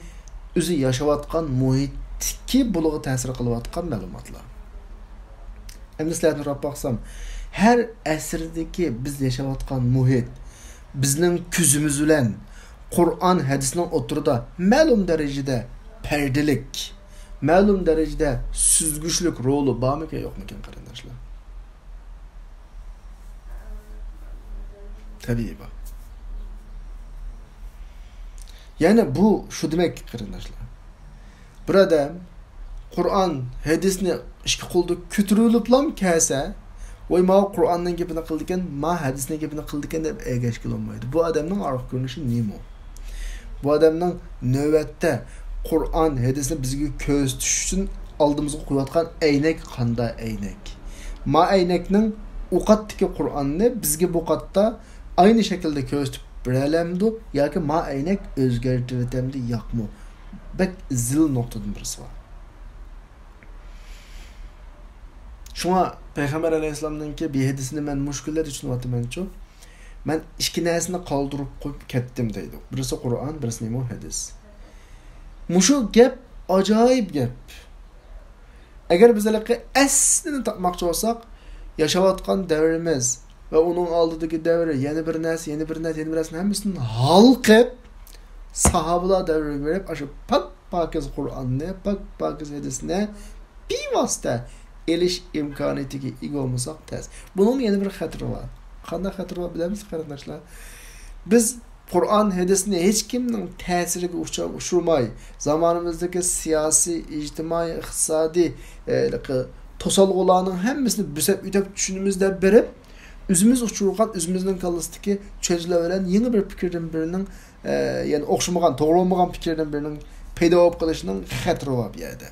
ئۆزى ياشاۋاتقان مۇھىتتىكى بۇلارغا تەسىر قىلىۋاتقان مەلۇماتلار. ئەمدى سىلەردىن سوراپ باقسام، ھەر ئەسىردىكى بىز ياشاۋاتقان مۇھىت بىزنىڭ كۆزىمىز بىلەن قۇرئان، ھەدىسنىڭ ئوتتۇرىدا مەلۇم دەرىجىدە پەردىلىك، مەلۇم دەرىجىدە سۈزگۈچلۈك رولى بارمىكەن، يوقمىكەن، قېرىنداشلار؟ تەبىئىي بار. يەنى بۇ شۇ دېمەك، قېرىنداشلار. بىر ئادەم قۇرئان، ھەدىسنى ئىككى قولدا كۆتۈرۈۋېلىپلام كەلسە، ۋاي، ماۋۇ قۇرئاننىڭ گېپىنى قىلىدىكەن، ما ھەدىسنىڭ گېپىنى قىلىدىكەن دەپ ئەگەشكىلى بولمايدۇ. بۇ ئادەمنىڭ ئارقا كۆرۈنۈشى نېمە؟ بۇ ئادەمنىڭ نۆۋەتتە قۇرئان، ھەدىسنى بىزگە كۆرسىتىش ئۈچۈن ئالدىمىزغا قويۇۋاتقان ئەينەك قانداق ئەينەك؟ ما ئەينەكنىڭ ئۇ قاتتىكى قۇرئاننى بىزگە بۇ قاتتا ئاينى شەكىلدە كۆرسىتىپ بېرەلەمدۇ ياكى ما ئەينەك ئۆزگەرتىۋېتەمدۇ ياقمۇ؟ بەك زىل نۇقتىدىن بىرسى بار. شۇڭا پەيغەمبەر ئەلەيھىسسالامنىڭكى بىر ھەدىسىنى مەن مۇشۇ كۈنلەردە چۈشىنىۋاتىمەنچۇ، مەن ئىككى نەرسىنى قالدۇرۇپ قويۇپ كەتتىم دەيدۇ. بىرسى قۇرئان، بىرسى نېمە؟ ھەدىس. مۇشۇ گەپ ئاجايىپ گەپ. ئەگەر بىز ھېلىقى ئەسلىنى تاپماقچى بولساق، ياشاۋاتقان دەۋرىمىز ۋە ئۇنىڭ ئالدىدىكى دەۋر، يەنە بىر نەرسە، يەنە بىر نەرسە، يەنە بىر نەرسىنىڭ ھەممىسىدىن ھالقىپ، ساھابىلار دەۋرىگە بېرىپ، ئاشۇ پاك-پاكىز قۇرئاننى، پاك-پاكىز ھەدىسنى بىۋاسىتە ئېلىش ئىمكانىيىتىگە ئىگە بولمىساق تەس. بۇنىڭ يەنە بىر خەتىرى بار. قانداق خەتىرى بار بىلەمسىز، قېرىنداشلار؟ بىز قۇرئان، ھەدىسنى ھېچكىمنىڭ تەسىرىگە ئۇچرا-، ئۇچرىماي، زامانىمىزدىكى سىياسىي، ئىجتىمائىي، ئىقتىسادىي، ئە، توسالغۇلارنىڭ ھەممىسىنى بۆسۈپ ئۆتۈپ چۈشىنىمىز دەپ بېرىپ، ئۆزىمىز ئۇچرىغان، ئۆزىمىزنىڭ كاللىسىدىكى چۈشەنچىلەر بىلەن يېڭى بىر پىكىردىن بىرىنىڭ، ئە، يەنى ئوخشىمىغان، توغرا بولمىغان پىكىردىن بىرىنىڭ پەيدا بولۇپ قېلىشىنىڭ خەتىرى بار بۇ يەردە.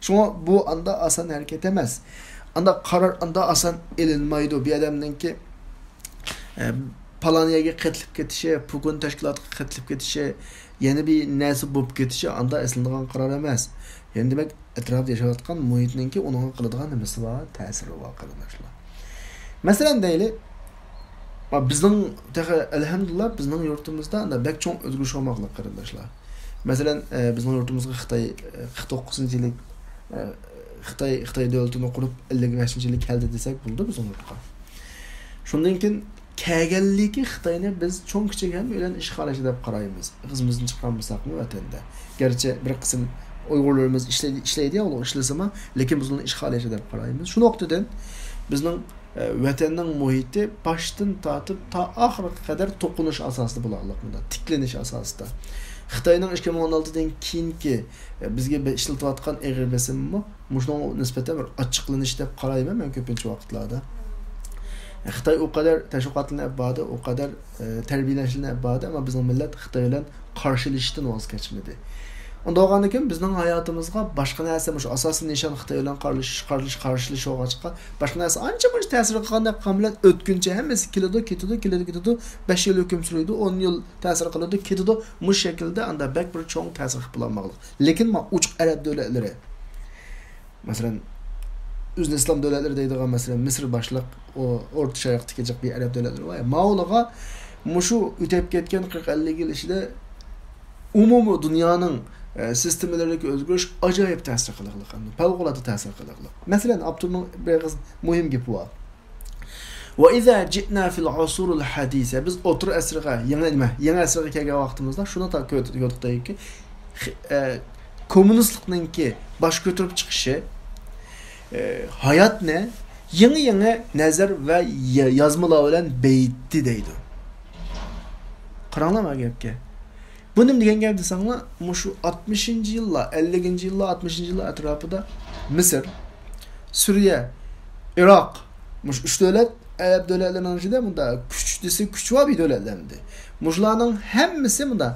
شۇڭا بۇ ئاندا ئاسان ھەرىكەت ئەمەس. ئاندا قارار ئاندا ئاسان ئېلىنمايدۇ. بۇ ئادەمنىڭكى ئە، پالان يەرگە قېتىلىپ كېتىشى، پۇكۇن تەشكىلاتقا قېتىلىپ كېتىشى، يەنە بىر نەرسە بولۇپ كېتىشى ئاندا ئېلىنىدىغان قارار ئەمەس. يەنى دېمەك، ئەتراپىدا ياشاۋاتقان مۇھىتنىڭكى ئۇنىڭغا قىلىدىغان نېمىسى بار، تەسىرى بار، قېرىنداشلار. مەسىلەن، دەيلى، بىزنىڭ تېخى، ئەلھەمدۇلىللا، بىزنىڭ يۇرتىمىزدا ئاندا بەك چوڭ ئۆزگىرىش بولماقلىق، قېرىنداشلار. مەسىلەن، ئە، بىزنىڭ يۇرتىمىزغا خىتاي، ئە، قىرىق توققۇزىنچى يىلى، ئە، خىتاي، خىتاي دۆلىتىنى قۇرۇپ، ئەللىك بەشىنچى يىلى كەلدى دېسەك بولىدۇ بىزنىڭ يۇرتقا. شۇندىن كېيىن كەلگەنلىكى خىتاينى بىز چوڭ كىچىك ھەممە بىلەن ئىشغالچى دەپ قارايمىز. ئېغىزىمىزدىن چىقارمىساقمۇ ۋەتەندە. گەرچە بىر قىسىم ئۇيغۇرلىرىمىز ئىشلەيدۇ، ئىشلەيدۇ يا ئۇلار ئىشلىسىمۇ، لېكىن بىز ئۇنى ئىشغالچى دەپ قارايمىز. شۇ نۇقتىدىن بىزنىڭ، ئە، ۋەتەننىڭ مۇھىتى باشتىن تارتىپ تا ئاخىرىغا قەدەر توقۇنۇش ئاساسىدا بولارلىق، مۇنداق تىكلىنىش ئاساسىدا. خىتاينىڭ ئىككى مىڭ ئون ئالتىدىن كېيىنكى، ئە، بىزگە بە-، ئىشلىتىۋاتقان ئېغىر بېسىمىمۇ مۇشۇنىڭغا نىسبەتەن بىر ئاچچىقلىنىش دەپ قارايمەن مەن كۆپىنچە ۋاقىتلاردا. خىتاي ئۇ قەدەر تەشۋىقاتلىرىنى ئېلىپ باردى، ئۇ قەدەر، ئە، تەربىيەلەشلىرىنى ئېلىپ باردى، ئەمما بىزنىڭ مىللەت خىتاي بىلەن قارشىلىشىشتىن ۋاز كەچمىدى. ئۇنداق بولغاندىكىن بىزنىڭ ھاياتىمىزغا باشقا نەرسە، مۇشۇ ئاساسىي نىشان خىتاي بىلەن قارشىلىشىش، قارشىلىشىش، قارشىلىشىش بولغاچقا، باشقا نەرسە ئانچە مۇنچە تەسىر قىلغاندەك قىلغان بىلەن ئۆتكۈنچە ھەممىسى كېلىدۇ، كېتىدۇ، كېلىدۇ، كېتىدۇ، بەش يىل ھۆكۈم سۈرىدۇ، ئون يىل تەسىر قىلىدۇ، كېتىدۇ. مۇشۇ شەكىلدە ئاندا بەك بىر چوڭ تەسىر قىلىپ بولالمىغلىق. لېكىن ما ئوچۇق ئەرەب دۆلەتلىرى، مەسىلەن، ئۆزىنى ئىسلام دۆلەتلىرى دەيدىغان، مەسىلەن، مىسىر باشلىق، ئۇ ئورتا شەرقتىكى جىق بىر ئەرەب دۆلەتلىرى بار. ماۋۇلارغا مۇشۇ ئۆتۈپ كەتكەن قىرىق ئەللىك يىل ئىچىدە ئومۇمىي دۇنيانىڭ، ئە، سىستېمىلىرىدىكى ئۆزگىرىش ئاجايىپ تەسىر قىلغلىق، پەۋقۇلئاددە تەسىر قىلغلىق. مەسىلەن، ئاپتورنىڭ بىر ئېغىز مۇھىم گېپى بار. وَإِذَا جِئْنَا فِي الْعَصْرِ الْحَدِيثِ. بىز ئوتتۇرا ئەسىرگە، يېڭى نېمە، يېڭى ئەسىرگە كەلگەن ۋاقتىمىزدا شۇنى تا-، كۆ-، كۆردۇقتەكى، خ-، ئە، كوممۇنىستلىقنىڭكى باش كۆتۈرۈپ چىقىشى، ئە، ھاياتنى يېڭى-يېڭى نەزەر ۋە يا-، يازمىلار بىلەن بېيىتتى دەيدۇ. قاراڭلار مانا گەپكە. بۇ نېمە دېگەن گەپ دېسەڭلار، مۇشۇ ئاتمىشىنچى يىللار، ئەللىكىنچى يىللار، ئاتمىشىنچى يىللار ئەتراپىدا مىسىر، سۈرىيە، ئىراق، مۇشۇ ئۈچ دۆلەت ئەرەب دۆلەتلىرىنىڭ ئىچىدە مۇنداق كۈچ دېسە كۈچ بار بىر دۆلەتلەر ئىدى. مۇشۇلارنىڭ ھەممىسى مۇنداق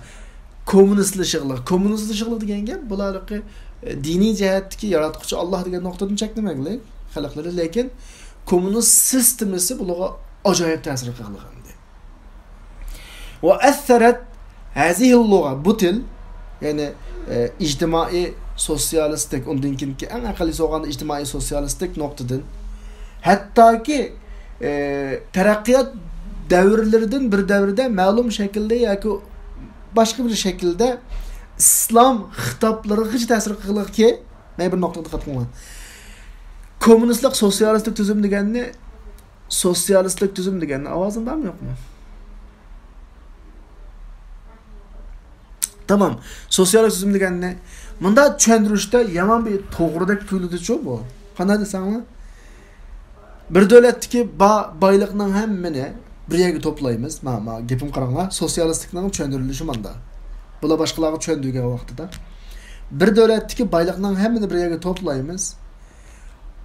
كوممۇنىستلىشىقلىق. كوممۇنىستلىشىقلىق دېگەن گەپ بۇلارنىڭكى، ئە، دىنىي جەھەتتىكى ياراتقۇچى ئاللا دېگەن نۇقتىدىن چەكلىمەكلىك خەلقلىرى، لېكىن كوممۇنىست سىستېمىسى بۇلارغا ئاجايىپ تەسىر قىلغان ئىدى. ۋە ئەسسەرەت ھەزىھىل لۇغە، بۇ تىل، يەنى، ئە، ئىجتىمائىي سوتسىيالىستىك، ئۇندىن كېيىنكى ئەڭ ئەقەللىسى بولغاندا ئىجتىمائىي سوتسىيالىستىك نۇقتىدىن، ھەتتاكى، ئە، تەرەققىيات دەۋرلىرىدىن بىر دەۋردە مەلۇم شەكىلدە ياكى باشقا بىر شەكىلدە ئىسلام خىتابلىرىغىچە تەسىر قىلغانكى، مەن بىر نۇقتىغا دىققەت قىلىڭلار. كوممۇنىستلىق سوتسىيالىستىك تۈزۈم دېگەننى، سوتسىيالىستىك تۈزۈم دېگەننى ئاۋازىم بارمۇ يوقمۇ؟ تامام. سوتسىيالىستىك تۈزۈم دېگەننى مۇنداق چۈشەندۈرۈشتە يامان بىر توغرىدەك تۇيۇلىدۇچۇ بۇ. قانداق دېسەڭلار، بىر دۆلەتتىكى با-، بايلىقنىڭ ھەممىنى بىر يەرگە توپلايمىز. ما، ما، گېپىم قاراڭلار، سوتسىيالىستىكنىڭ چۈشەندۈرۈلۈشى ماندا. بۇلار باشقىلارغا چۈشەندۈرگەن ۋاقتىدا. بىر دۆلەتتىكى بايلىقنىڭ ھەممىنى بىر يەرگە توپلايمىز.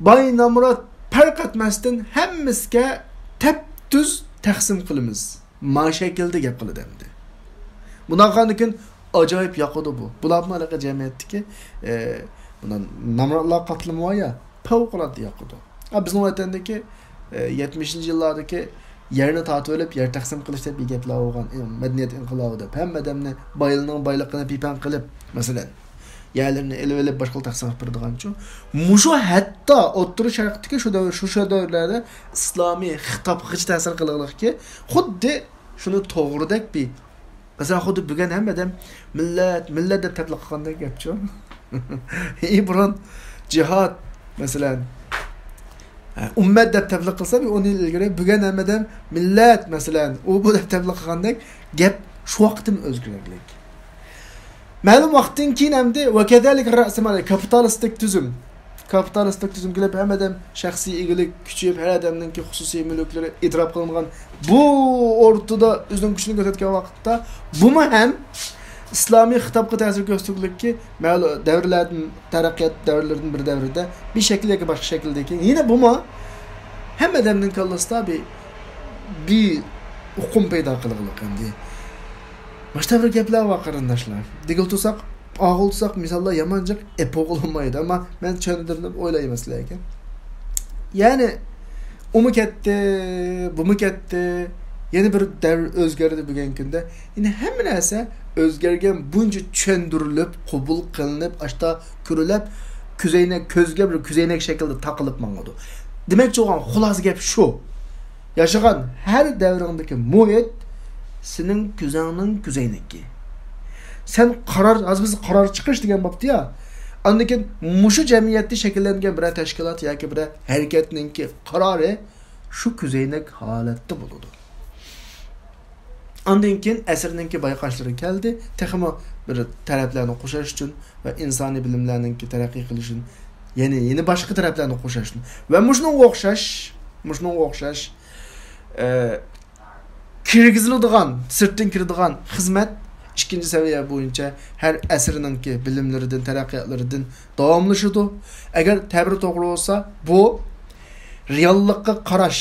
باي، نامرات پەرق ئەتمەستىن ھەممىسىگە تەپتۈز تەقسىم قىلىمىز. ما شەكىلدە گەپ قىلىدۇ ئەمدى. بۇنداق قىلغاندىن كېيىن ئاجايىپ ياقىدۇ بۇ. بۇلار بۇنىڭ جەمئىيەتتىكى، ئە، بۇنىڭ نامراتلار قاتلىمى بار يا، پەۋقۇلئاددە ياقىدۇ. ئا، بىزنىڭ ۋەتەندىكى، ئە، يەتمىشىنچى يىللاردىكى يەرنى تارتىۋېلىپ، يەر تەقسىم قىلىش دەپ بىر گەپلەر بولغان، ئىن-، مەدەنىيەت ئىنقىلابى دەپ. ھەممە ئادەمنى، بايلىنىڭ بايلىقىنى پىپەڭ قىلىپ، مەسىلەن، يەرلىرىنى ئېلىۋېلىپ، باشقىلارغا تەقسىم قىلىپ بېرىدىغانچۇ. مۇشۇ ھەتتا ئوتتۇرا شەرقتىكى شۇ دەۋر، شۇ، شۇ دەۋرلەردە ئىسلامىي خىتابقىچە تەسىر قىلغانلىقى، خۇددى شۇنى توغرىدەك بىر، مەسىلەن، خۇددى بۈگۈن ھەممە ئادەم مىللەت، مىللەت دەپ تەبلىغ قىلغاندەك گەپچۇ. ئى، بۇرۇن جىھاد، مەسىلەن، ئە، ئۈممەت دەپ تەبلىغ قىلسا، بىر ئون يىل ئىلگىرى، بۈگۈن ھەممە ئادەم مىللەت، مەسىلەن، ئۇ بۇ دەپ تەبلىغ قىلغاندەك گەپ شۇ ۋاقىتتىمۇ ئۆزگىرەرلىك. مەلۇم ۋاقىتتىن كېيىن ئەمدى ۋەكەزەلىك رەسىمالى، كاپىتالىستىك تۈزۈم. كاپىتالىستىك تۈزۈم كېلىپ، ھەممە ئادەم شەخسىي ئىگىلىك كۈچىيىپ، ھەر ئادەمنىڭكى خۇسۇسىي مۈلۈكلىرى ئېتىراپ قىلىنغان بۇ ئورتىدا ئۆزىنىڭ كۈچىنى كۆرسەتكەن ۋاقىتتا، بۇمۇ ھەم ئىسلامىي خىتابقا تەسىر كۆرسىتىدىكى مەلۇم دەۋرلەردىن، تەرەققىيات دەۋرلىرىدىن بىر دەۋردە بىر شەكىل ياكى باشقا شەكىلدىكى، يەنە بۇمۇ ھەممە ئادەمنىڭ كاللىسىدا بىر، بىر ئۇقۇم پەيدا قىلغانلىق ئەمدى. مۇشۇنداق بىر گەپلەر بار، قېرىنداشلار. دېگىلى تۇرساق، ئاغىلى تۇرساق، مىساللار يامان جىق، ئېپىغىلىمايدۇ. ئەمما مەن چۈشەندۈردۈم دەپ ئويلايمەن سىلەرگە. يەنى، ئۇمۇ كەتتى، بۇمۇ كەتتى. يەنە بىر دەۋر ئۆزگەردى بۈگۈنكى كۈندە. يەنى ھەممە نەرسە ئۆزگەرگەن بويىچە چۈشەندۈرۈلۈپ، قوبۇل قىلىنىپ، ئاشتا كۆرۈلۈپ، كۆزەينەك، كۆزگە بىر كۆزەينەك شەكلىدە تاقىلىپ ماڭىدۇ. دېمەكچى بولغان خۇلاسە گەپ شۇ. ياشىغان ھەر دەۋرىڭدىكى مۇھىت سېنىڭ كۆزۈڭنىڭ كۆزەينىكى. سەن قارار، ھازىر بىز قارار چىقىرىش دېگەن بوپتۇ يا. ئاندىن كېيىن مۇشۇ جەمئىيەتتە شەكىللەنگەن بىرەر تەشكىلات ياكى بىرەر ھەرىكەتنىڭكى قارارى شۇ كۆزەينەك ھالەتتە بولىدۇ. ئاندىن كېيىن ئەسىرنىڭكى بايقاشلىرى كەلدى. تېخىمۇ بىر تەرەپلەرنى قوشاش ئۈچۈن ۋە ئىنسانىي بىلىملەرنىڭكى تەرەققىي قىلىشىنى، يەنى، يەنە باشقا تەرەپلەرنى قوشاش ئۈچۈن. ۋە مۇشۇنىڭغا ئوخشاش، مۇشۇنىڭغا ئوخشاش، ئە، كىرگۈزۈلىدىغان، سىرتتىن كىرىدىغان خىزمەت ئىككىنچى سەۋىيە بويىچە ھەر ئەسىرنىڭكى بىلىملىرىدىن، تەرەققىياتلىرىدىن داۋاملىشىدۇ. ئەگەر تەبىر توغرا بولسا، بۇ رېئاللىققا قاراش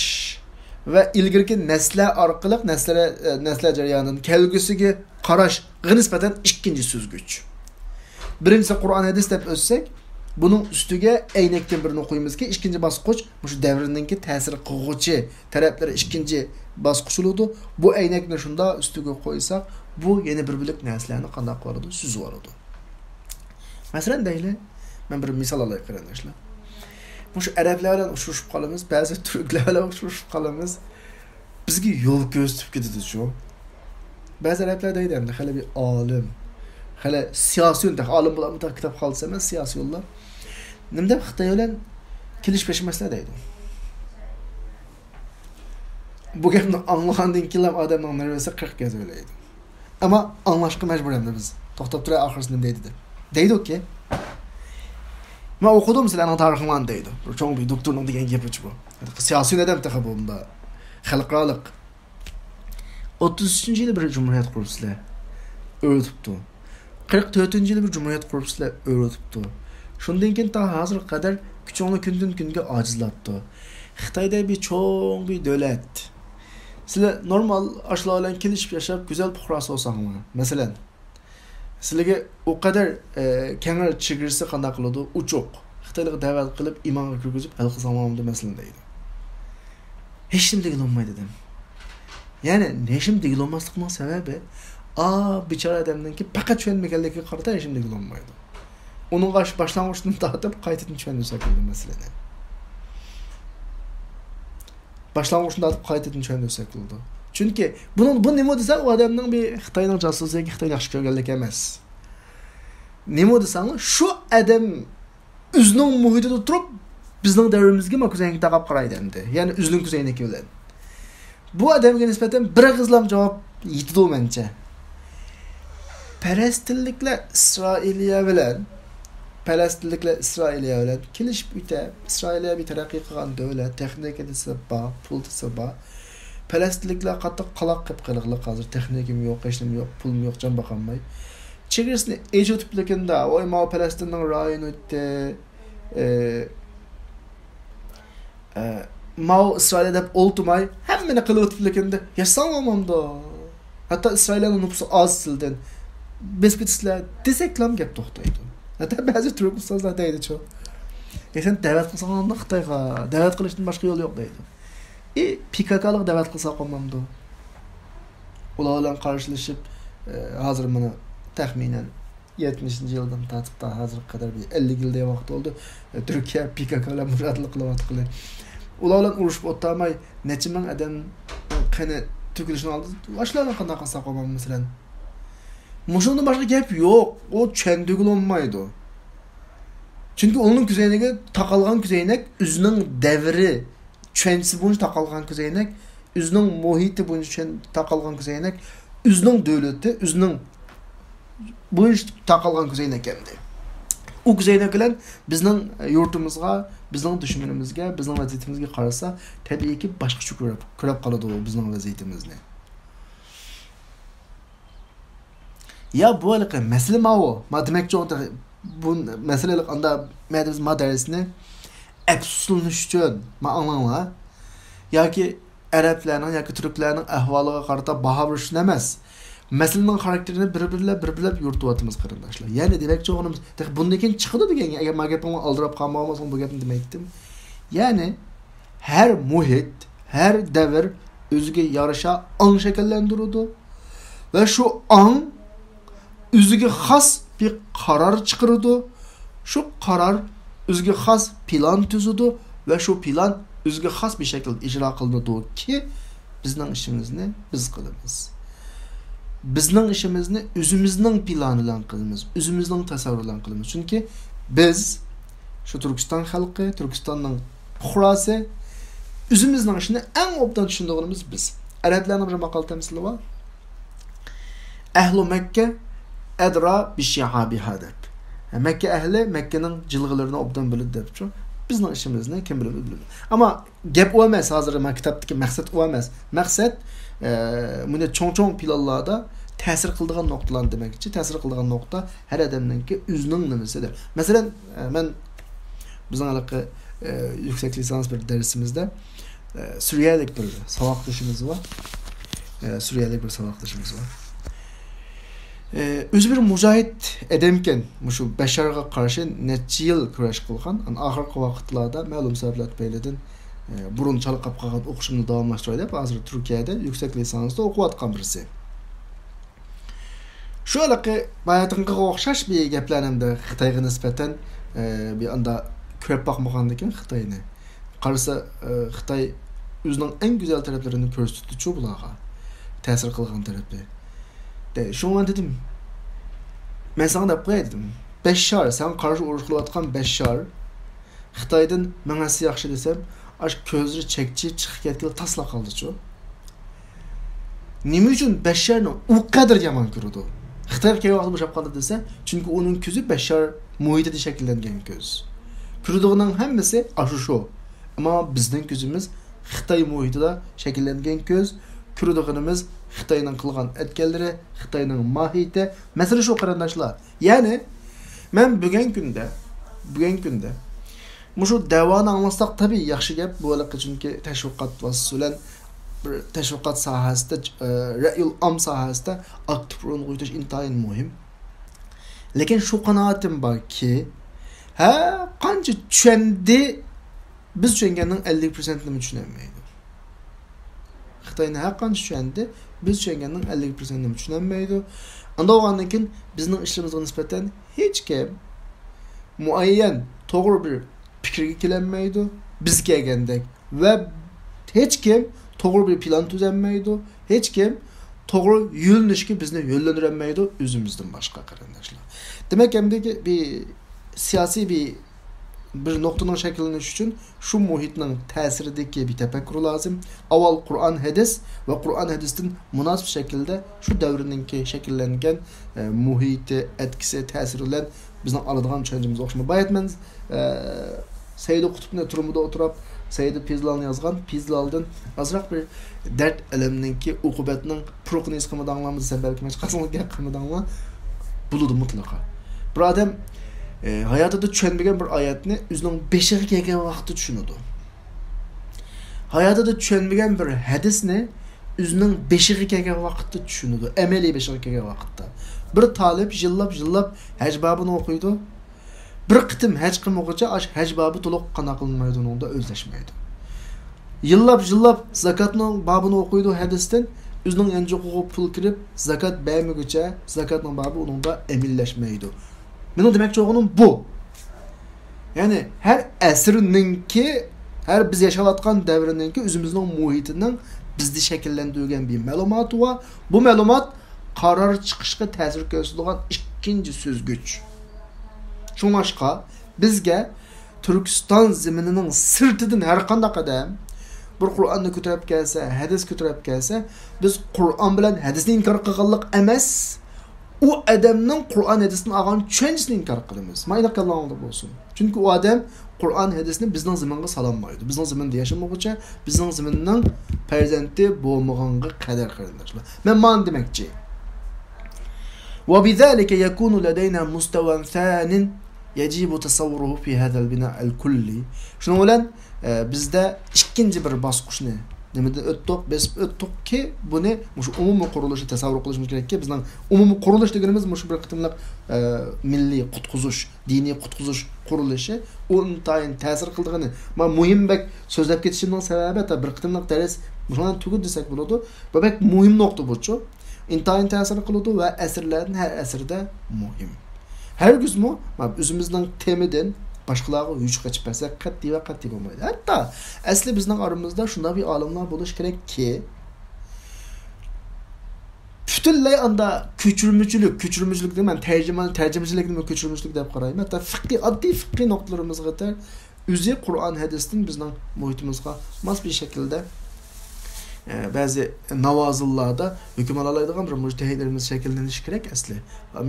ۋە ئىلگىرىكى نەسلەر ئارقىلىق نەسلەر، ئە، نەسلەر جەريانىدىن كەلگۈسىگە قاراشقا نىسبەتەن ئىككىنچى سۈزگۈچ. بىرىنچىسى قۇرئان، ھەدىس دەپ ئۆتسەك، بۇنىڭ ئۈستىگە ئەينەكتىن بىرنى قويىمىزكى، ئىككىنچى باسقۇچ مۇشۇ دەۋرنىڭكى تەسىر قىلغۇچى تەرەپلىرى ئىككىنچى باسقۇچ بولىدۇ. بۇ ئەينەكنى شۇنداق ئۈستىگە قويساق، بۇ يەنە بىر بۆلەك نەرسىلەرنى قانداق قىلىۋالىدۇ؟ سۈزۈۋالىدۇ. مەسىلەن دەيلى، مەن بىر مىسال ئالاي قېرىنداشلار. مۇشۇ ئەرەبلەر بىلەن ئۇچرىشىپ قالىمىز، بەزى تۈركلەر بىلەن ئۇچرىشىپ قالىمىز. بىزگە يول كۆرسىتىپ كېتىدۇچۇ. بەزى ئەرەبلەر دەيدۇ ئەمدى، خېلى بىر ئالىم، خېلى سىياسىيون، تېخى ئالىم بولۇپمۇ تېخى كىتاب خالتىسى ئەمەس، سىياسىيونلار. نېمە دەپ خىتاي بىلەن كېلىشىپ ياشىماسلار دەيدۇ. بۇ گەپنى ئاڭلىغاندىن كېيىن ئادەمنىڭ نېرۋىسى قىرىق گەز ئۆرلەيدۇ. ئەمما ئاڭلاشقا مەجبۇر ئەمدى بىز. توختاپ تۇراي، ئاخىرسى نېمە دەيدۇ دەپ. دەيدۇكى، مەن ئوقۇدۇم سىلەرنىڭ تارىخىڭلارنى دەيدۇ. بىر چوڭ بىر دوكتورنىڭ دېگەن گېپىچۇ بۇ. سىياسىي ئادەم تېخى بۇ بۇندا. خەلقئارالىق. ئوتتۇز ئۈچىنچى يىلى بىر جۇمھۇرىيەت قۇرۇپسىلەر. ئۆرۈتۈپتۇ. قىرىق تۆتىنچى يىلى بىر جۇمھۇرىيەت قۇرۇپسىلەر. ئۆرۈتۈپتۇ. شۇندىن كېيىن تا ھازىرغا قەدەر كۈچۈڭلار كۈندىن كۈنگە ئاجىزلاپتۇ. خىتايدەك بىر چوڭ بىر دۆلەت. سىلەر نورمال ئاشۇلار بىلەن كېلىشىپ ياشاپ، گۈزەل پۇقراسى بولساڭلار. مەسىلەن، سىلەرگە ئۇ قەدەر، ئە، كەڭرى چېگرىسى قانداق قىلىدۇ؟ ئوچۇق. خىتايلارغا دەۋەت قىلىپ، ئىمانغا كىرگۈزۈپ، ھەل قىلساڭلارمىدى مەسىلىنى دەيدۇ. ھېچنېمە دېگىلى بولمايدۇ دېدىم. يەنى، ھېچنېمە دېگىلى بولماسلىقنىڭ سەۋەبى، ئا، بىچارە ئادەمنىڭكى پەقەت چۈشەنمىگەنلىكىگە قارىتا ھېچنېمە دېگىلى بولمايدۇ. ئۇنىڭغا شۇ باشلانغۇچتىن تارتىپ قايتىدىن چۈشەندۈرسەك بولىدۇ مەسىلىنى. باشلانغۇچتىن تارتىپ قايتىدىن چۈشەندۈرسەك بولىدۇ. چۈنكى بۇنىڭ، بۇ نېمە دېسە، ئۇ ئادەمنىڭ بىر خىتاينىڭ جاسۇسى ياكى خىتاينى ياخشى كۆرگەنلىكى ئەمەس. نېمە دېسەڭلار، شۇ ئادەم ئۆزىنىڭ مۇھىتىدا تۇرۇپ، بىزنىڭ دەۋرىمىزگە ما كۆزەينەكنى تاقاپ قارايدۇ ئەمدى. يەنى ئۆزىنىڭ كۆزەينىكى بىلەن. بۇ ئادەمگە نىسبەتەن بىر ئېغىزلام جاۋاب يېتىدۇ مەنچە. پەلەستىنلىكلەر ئىسرائىلىيە بىلەن، پەلەستىنلىكلەر ئىسرائىلىيە بىلەن كېلىشىپ ئۆتە، ئىسرائىلىيە بىر تەرەققىي قىلغان دۆلەت، تېخنىكا دېسە بار، پۇل دېسە بار. پەلەستىنلىكلەر قاتتىق قالاق قېلىپ قېلىقلىق ھازىر، تېخنىكىمۇ يوق، ھېچنېمە يوق، پۇلمۇ يوق، جان باقالماي. چېگرىسىنى ئېچىۋېتىپلىكىندا، ۋاي، ماۋۇ پەلەستىننىڭ رايونى ئۆتتى. ئە، ئە، ماۋۇ ئىسرائىل دەپ ئولتۇرماي، ھەممىنى قىلىۋېتىپلىكىندا ياشىساڭلارمامدۇ؟ ھەتتا ئىسرائىلنىڭ نوپۇسى ئاز سىلدىن. بېسىپ كېتىسىلەر دېسەكلام گەپ توختايدۇ. ھەتتا بەزى تۈرك ئۇستازلار دەيدىچۇ، ئە، سەن دەۋەت قىلساڭ خىتايغا، دەۋەت قىلىشتىن باشقا يول يوق دەيدۇ. ئى، پى كاكالىق دەۋەت قىلساق بولمامدۇ؟ ئۇلار بىلەن قارشىلىشىپ، ئە، ھازىر مانا تەخمىنەن يەتمىشىنچى يىلدىن تارتىپ تا ھازىرغا قەدەر بىر ئەللىك يىلدەك ۋاقىت بولدى. ئە، تۈركىيە پى كاكا بىلەن مۇجادىلە قىلىۋاتقىلى. ئۇلار بىلەن ئۇرۇشۇپ ئولتۇرماي، نەچچە مىڭ ئادەم قېنى تۆكۈلۈشىنىڭ ئالدىدا ئاشۇلارنى قانداق قىلساق بولمامدۇ مەسىلەن؟ مۇشۇندىن باشقا گەپ يوق. ئۇ چۈشەندۈرگىلى بولمايدۇ. چۈنكى ئۇنىڭ كۆزەينىكى تاقالغان كۆزەينەك، ئۆزىنىڭ دەۋرى چۈشەنچىسى بويىچە تاقالغان كۆزەينەك، ئۆزىنىڭ مۇھىتى بويىچە چۈشەن-، تاقالغان كۆزەينەك، ئۆزىنىڭ دۆلىتى، ئۆزىنىڭ بويىچە تاقالغان كۆزەينەك ئەمدى. ئۇ كۆزەينەك بىلەن بىزنىڭ يۇرتىمىزغا، بىزنىڭ دۈشمىنىمىزگە، بىزنىڭ ۋەزىيىتىمىزگە قارىسا، تەبىئىيكى باشقىچە كۆرۈپ، كۆرۈپ قالىدۇ بىزنىڭ ۋەزىيىتىمىزنى. يا بۇ ھېلىقى مەسىلە ماۋۇ. ما دېمەكچى بولغان تېخى بۇ مەسىلە ھېلىقى ئاندا مەدە بىز ما دەرسنى ئەپسۇسلىنىش ئۈچۈن ما ئاڭلاڭلار. ياكى ئەرەبلەرنىڭ ياكى تۈركلەرنىڭ ئەھۋالىغا قارىتا باھا بېرىش ئۈچۈن ئەمەس. مەسىلىنىڭ خاراكتېرىنى بىر-بىرلەپ، بىر-بىرلەپ يورۇتۇۋاتىمىز، قېرىنداشلار. يەنى دېمەكچى بولغىنىمىز، تېخى بۇندىن كېيىن چىقىدۇ دېگەن، ئەگەر ما گېپىڭلار ئالدىراپ قالمىغان بولسا، بۇ گەپنى دېمەيتتىم. يەنى ھەر مۇھىت، ھەر دەۋر ئۆزىگە يارىشا ئاڭ شەكىللەندۈرىدۇ. ۋە شۇ ئاڭ ئۆزىگە خاس بىر قارار چىقىرىدۇ. شۇ قارار ئۆزىگە خاس پىلان تۈزىدۇ ۋە شۇ پىلان ئۆزىگە خاس بىر شەكىلدە ئىجرا قىلىنىدۇكى، بىزنىڭ ئىشىمىزنى بىز قىلىمىز. بىزنىڭ ئىشىمىزنى ئۆزىمىزنىڭ پىلانى بىلەن قىلىمىز، ئۆزىمىزنىڭ تەسەۋۋۇرى بىلەن قىلىمىز. چۈنكى بىز شۇ تۈركىستان خەلقى، تۈركىستاننىڭ پۇقراسى، ئۆزىمىزنىڭ ئىشىنى ئەڭ ئوبدان چۈشىنىدىغىنىمىز بىز. ئەرەبلەرنىڭ بىر ماقال تەمسىلى بار. ئەھلۇ مەككە ئەدرا بىشىھابىھا دەپ. مەككە ئەھلى مەككىنىڭ جىلغىلىرىنى ئوبدان بىلىدۇ دەپچۇ. بىزنىڭ ئىشىمىزنى كىم بىلىدۇ، بىلىدۇ. ئەمما گەپ ئۇ ئەمەس، ھازىر ما كىتابتىكى مەقسەت ئۇ ئەمەس. مەقسەت، ئە، بۇنى چوڭ-چوڭ پىلانلاردا تەسىر قىلىدىغان نۇقتىلارنى دېمەكچى. تەسىر قىلىدىغان نۇقتا ھەر ئادەمنىڭكى ئۆزىنىڭ نېمىسى دەپ. مەسىلەن، ئە، مەن بىزنىڭ ھېلىقى، ئە، يۈكسەك لىسانس بىر دەرسىمىزدە، ئە، سۈرىيەلىك بىر ساۋاقدىشىمىز بار. ئە، سۈرىيەلىك بىر ساۋاقدىشىمىز بار. ئە، ئۆزى بىر مۇجاھىد ئادەمكەن. مۇشۇ بەششارغا قارشى نەچچە يىل كۈرەش قىلغان. ئاخىرقى ۋاقىتلاردا مەلۇم سەۋەبلەر تۈپەيلىدىن، ئە، بۇرۇن چالا قاپ قالغان ئوقۇشۇمنى داۋاملاشتۇراي دەپ، ھازىر تۈركىيەدە يۈكسەك لىسانستا ئوقۇۋاتقان بىرسى. شۇ ھېلىقى باياتىنقىغا ئوخشاش بىر گەپلەرنى ئەمدى خىتايغا نىسبەتەن، ئە، بىر ئاندا كۆرۈپ باقمىغاندىكىن خىتاينى. قارىسا، ئە، خىتاي ئۆزىنىڭ ئەڭ گۈزەل تەرەپلىرىنى كۆرسىتىدىچۇ بۇلارغا. تەسىر قىلغان تەرىپى. دە، شۇڭا مەن دېدىم، مەن ساڭا دەپ قوياي دېدىم. بەششار، ساڭا قارشى ئۇرۇش قىلىۋاتقان بەششار خىتايدىن مىڭ ھەسسە ياخشى دېسەم، ئاشۇ كۆزلىرى چەكچىيىپ چىقىپ كەتكىلى تاسلا قالدىچۇ. نېمە ئۈچۈن بەششارنى ئۇ قەدەر يامان كۆرىدۇ؟ خىتايغا كەلگەن ۋاقتىدا بوشاپ قالدى دېسە، چۈنكى ئۇنىڭ كۆزى بەششار مۇھىتىدا شەكىللەنگەن كۆز. كۆرىدىغىنىڭ ھەممىسى ئاشۇ شۇ. ئەمما بىزنىڭ كۆزىمىز خىتاي مۇھىتىدا شەكىللەنگەن كۆز، كۆرىدىغىنىمىز خىتاينىڭ قىلغان ئەتكەنلىرى، خىتاينىڭ ماھىيىتى. مەسىلە شۇ، قېرىنداشلار. يەنى، مەن بۈگۈن كۈندە، بۈگۈن كۈندە مۇشۇ دەۋانى ئاڭلىساق تەبىئىي ياخشى گەپ، بۇ ھېلىقى چۈنكى تەشۋىقات ۋاسىتىسى بىلەن بىر تەشۋىقات ساھەسىدە، ئە، رەئيۇل ئام ساھەسىدە ئاكتىپ رول ئوينىتىش ئىنتايىن مۇھىم. لېكىن شۇ قانائىتىم باركى، ھە، قانچە چۈشەندى، بىز چۈشەنگەننىڭ ئەللىك پىرسەنتىنىمۇ چۈشىنەلمەيدۇ. خىتاينى ھەر قانچە چۈشەندى، بىز چۈشەنگەننىڭ ئەللىك پىرسەنتىنىمۇ چۈشىنەلمەيدۇ. ئانداق بولغاندىن كېيىن بىزنىڭ ئىشلىرىمىزغا نىسبەتەن ھېچكىم مۇئەييەن توغرا بىر پىكىرگە كېلەلمەيدۇ، بىز كەلگەندەك. ۋە ھېچكىم توغرا بىر پىلان تۈزەلمەيدۇ، ھېچكىم توغرا يۆنىلىشكە بىزنى يۆنلەندۈرەلمەيدۇ، ئۆزىمىزدىن باشقا، قېرىنداشلار. دېمەك، ئەمدىكى بىر سىياسىي بىر، بىر نۇقتىنىڭ شەكىللىنىشى ئۈچۈن شۇ مۇھىتنىڭ تەسىرىدىكى بىر تەپەككۇر لازىم. ئاۋۋال قۇرئان، ھەدىس ۋە قۇرئان، ھەدىستىن مۇناسىپ شەكىلدە شۇ دەۋرنىڭكى شەكىللەنگەن، ئە، مۇھىتى، ئەتكىسى، تەسىرى بىلەن بىزنىڭ ئالىدىغان چۈشەنچىمىز ئوخشىمايدۇ. بايا مەن، ئە، سەيدى قۇتۇپنى تۈرمىدە ئولتۇرۇپ، سەيدى پىزلالنى يازغان، پىزلالدىن ئازراق بىر دەرد ئەلەمنىڭكى ئوقۇبەتنىڭ پۇرىقىنى ھېس قىلمىدىڭلارمۇ دېسەم، بەلكىم ھېچقانداق گەپ قىلمىدىڭلار. بولىدۇ مۇتلەقا. بىر ئادەم، ئە، ھاياتىدا چۈشەنمىگەن بىر ئايەتنى ئۆزىنىڭ بېشىغا كەلگەن ۋاقىتتا چۈشىنىدۇ. ھاياتىدا چۈشەنمىگەن بىر ھەدىسنى ئۆزىنىڭ بېشىغا كەلگەن ۋاقىتتا چۈشىنىدۇ، ئەمەلىي بېشىغا كەلگەن ۋاقىتتا. بىر تالىپ يىللاپ، يىللاپ ھەج بابىنى ئوقۇيدۇ. بىر قېتىم ھەج قىلمىغۇچە ئاش ھەج بابى تولۇق قانداق قىلىنمايدۇ، ئۇنىڭدا ئۆزلەشمەيدۇ. يىللاپ، يىللاپ زاكاتنىڭ بابىنى ئوقۇيدۇ ھەدىستىن، ئۆزىنىڭ يانچۇقىغا پۇل كىرىپ، زاكات بەرمىگۈچە زاكاتنىڭ بابى ئۇنىڭدا ئەمەلىيلەشمەيدۇ. مېنىڭ دېمەكچى بولغىنىم بۇ. يەنى ھەر ئەسىرنىڭكى، ھەر بىز ياشاۋاتقان دەۋرنىڭكى ئۆزىمىزنىڭ مۇھىتىنىڭ بىزدە شەكىللەندۈرگەن بىر مەلۇماتى بار. بۇ مەلۇمات قارار چىقىشقا تەسىر كۆرسىتىدىغان ئىككىنچى سۈزگۈچ. شۇڭلاشقا بىزگە تۈركىستان زېمىنىنىڭ سىرتىدىن ھەر قانداق ئادەم بىر قۇرئاننى كۆتۈرۈپ كەلسە، ھەدىس كۆتۈرۈپ كەلسە، بىز قۇرئان بىلەن ھەدىسنى ئىنكار قىلغانلىق ئەمەس، ئۇ ئادەمنىڭ قۇرئان ھەدىستىن ئالغان چۈشەنچىسىنى ئىنكار قىلىمىز. مانا ئېنىق كاللاڭلاردا بولسۇن. چۈنكى ئۇ ئادەم قۇرئان ھەدىسنى بىزنىڭ زېمىنغا سالالمايدۇ. بىزنىڭ زېمىندا ياشىمىغۇچە، بىزنىڭ زېمىننىڭ پەرزەنتى بولمىغانغا قەدەر، قېرىنداشلار. مەن مانا دېمەكچى. وبذلك يكون لدينا مستوى ثان يجب تصوره في هذا البناء الكلي. شۇنىڭ بىلەن، ئە، بىزدە ئىككىنچى بىر باسقۇچنى نېمىدىن ئۆتتۇق؟ بېسىپ ئۆتتۇقكى، بۇنى مۇشۇ ئومۇمىي قۇرۇلۇشنى تەسەۋۋۇر قىلىشىمىز كېرەككى، بىزنىڭ ئومۇمىي قۇرۇلۇش دېگىنىمىز مۇشۇ بىر قېتىملىق، ئە، مىللىي قۇتقۇزۇش، دىنىي قۇتقۇزۇش قۇرۇلۇشى، ئۇ ئىنتايىن تەسىر قىلىدىغىنى. مانا مۇھىم بەك سۆزلەپ كېتىشىمنىڭ سەۋەبى، ھەتتا بىر قېتىملىق دەرس مۇشۇنداق تۈگىدى دېسەك بولىدۇ. بۇ بەك مۇھىم نۇقتا بۇچۇ. ئىنتايىن تەسىر قىلىدۇ ۋە ئەسىرلەردىن ھەر ئەسىردە مۇھىم. ھەرگىزمۇ، مانا، ئۆزىمىزنىڭ تېمىدىن باشقىلارغا ھۆچ قېچىپ بەرسەك، قەتئىي ۋە قەتئىي بولمايدۇ. ھەتتا ئەسلى بىزنىڭ ئارىمىزدا شۇنداق بىر ئالىملار بولۇشى كېرەككى، پۈتۈنلەي ئاندا كۆچۈرمىچىلىك، كۆچۈرمىچىلىك دېمەن، تەرجىمە، تەرجىمىچىلىكنىمۇ كۆچۈرمىچىلىك دەپ قارايمەن. ھەتتا فىقھىي، ئاددىي فىقھىي نۇقتىلىرىمىزغا قەدەر ئۆزى قۇرئان ھەدىستىن بىزنىڭ مۇھىتىمىزغا ماس بىر شەكىلدە، ئە، بەزى ناۋازىللاردا ھۆكۈم ئالالايدىغان بىر مۇجتەھىدلىرىمىز شەكىللىنىشى كېرەك ئەسلى.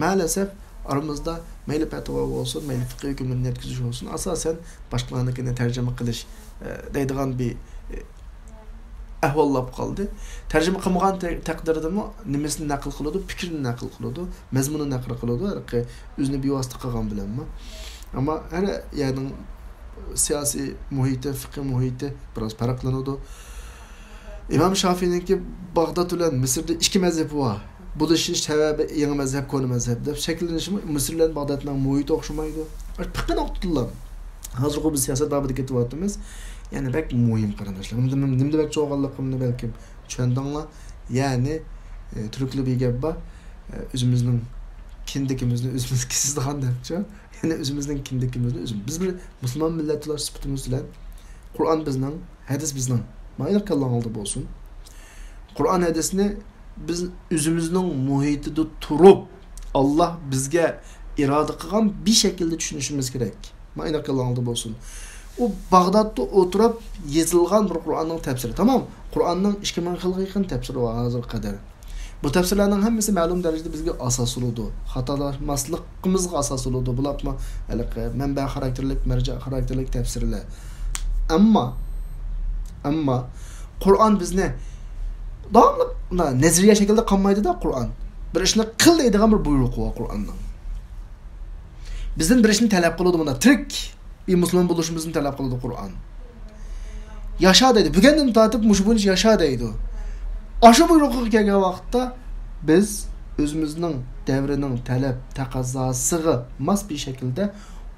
مەلەسەف ئارىمىزدا مەيلى پەتىۋا بولسۇن، مەيلى فىقھىي ھۆكۈملىرىنى يەتكۈزۈش بولسۇن، ئاساسەن باشقىلارنىڭكىنى تەرجىمە قىلىش، ئە، دەيدىغان بىر، ئە، ئەھۋال بولۇپ قالدى. تەرجىمە قىلمىغان تە-، تەقدىردىمۇ نېمىسىنى نەقىل قىلىدۇ؟ پىكرىنى نەقىل قىلىدۇ، مەزمۇنىنى نەقىل قىلىدۇ، ھېلىقى ئۆزىنى بىۋاسىتە قىلغان بىلەنمۇ. ئەمما ھەر يەرنىڭ سىياسىي مۇھىتى، فىقھىي مۇھىتى بىراز پەرقلىنىدۇ. ئىمام شافىئىنىڭكى باغداد بىلەن مىسىردا ئىككى مەزھەپ بار. بولۇشۇش سەۋەبى يېڭى مەزھەپ، كونا مەزھەپ دەپ شەكىللىنىشىمۇ مىسىر بىلەن باغدادنىڭ مۇھىتى ئوخشىمايدۇ. پىققى نۇقتىدىلا. ھازىرغۇ بىز سىياسەت بابىدا كېتىۋاتىمىز. يەنى بەك مۇھىم، قېرىنداشلار. نېمە، نېمە، نېمە دېمەكچى بولغانلىقىمنى بەلكىم چۈشەندىڭلار. يەنى، ئە، تۈركلە بىر گەپ بار. ئە، ئۆزىمىزنىڭ كىندىكىمىزنى ئۆزىمىز كېسىدىغان دەپچۇ. يەنى ئۆزىمىزنىڭ كىندىكىمىزنى ئۆزىمىز. بىز بىر مۇسۇلمان مىللەتلەر سۈپىتىمىز بىلەن قۇرئان بىزنىڭ، ھەدىس بىزنىڭ. مانا ئېنىق كاللاڭلاردا بولسۇن. قۇرئان ھەدىسنى بىز ئۆزىمىزنىڭ مۇھىتىدا تۇرۇپ، ئاللا بىزگە ئىرادە قىلغان بىر شەكىلدە چۈشىنىشىمىز كېرەك. مانا ئېنىق كاللاڭلاردا بولسۇن. ئۇ باغدادتا ئولتۇرۇپ يېزىلغان بىر قۇرئاننىڭ تەپسىرى. تامام. قۇرئاننىڭ ئىككى مىڭ خىلغا يېقىن تەپسىرى بار ھازىرغا قەدەر. بۇ تەپسىرلەرنىڭ ھەممىسى مەلۇم دەرىجىدە بىزگە ئاساس بولىدۇ. خاتالاشماسلىقىمىزغا ئاساس بولىدۇ. بۇلارمۇ ھېلىقى مەنبە خاراكتېرلىك، مەرجە خاراكتېرلىك تەپسىرلەر. ئەمما، ئەمما قۇرئان بىزنى داۋاملىق مۇنداق نەزەرىيە شەكلىدە قالمايدۇ-دا قۇرئان. بىر ئىشنى قىل دەيدىغان بىر بۇيرۇقى بار قۇرئاننىڭ. بىزدىن بىر ئىشنى تەلەپ قىلىدۇ مۇنداق تىرىك. بىر مۇسۇلمان بولۇشىمىزنى تەلەپ قىلىدۇ قۇرئان. ياشا دەيدۇ. بۈگۈندىن تارتىپ مۇشۇ بويىچە ياشا دەيدۇ. ئاشۇ بۇيرۇقىغا كەلگەن ۋاقىتتا بىز ئۆزىمىزنىڭ دەۋرىنىڭ تەلەپ تەقەززاسىغا ماس بىر شەكىلدە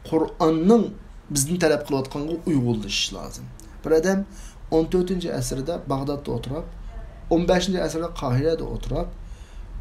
قۇرئاننىڭ بىزدىن تەلەپ قىلىۋاتقانغا ئۇيغۇنلىشىش لازىم. بىر ئادەم ئون تۆتىنچى ئەسىردە باغدادتا ئولتۇرۇپ، ئون بەشىنچى ئەسىردە قاھىرەدە ئولتۇرۇپ،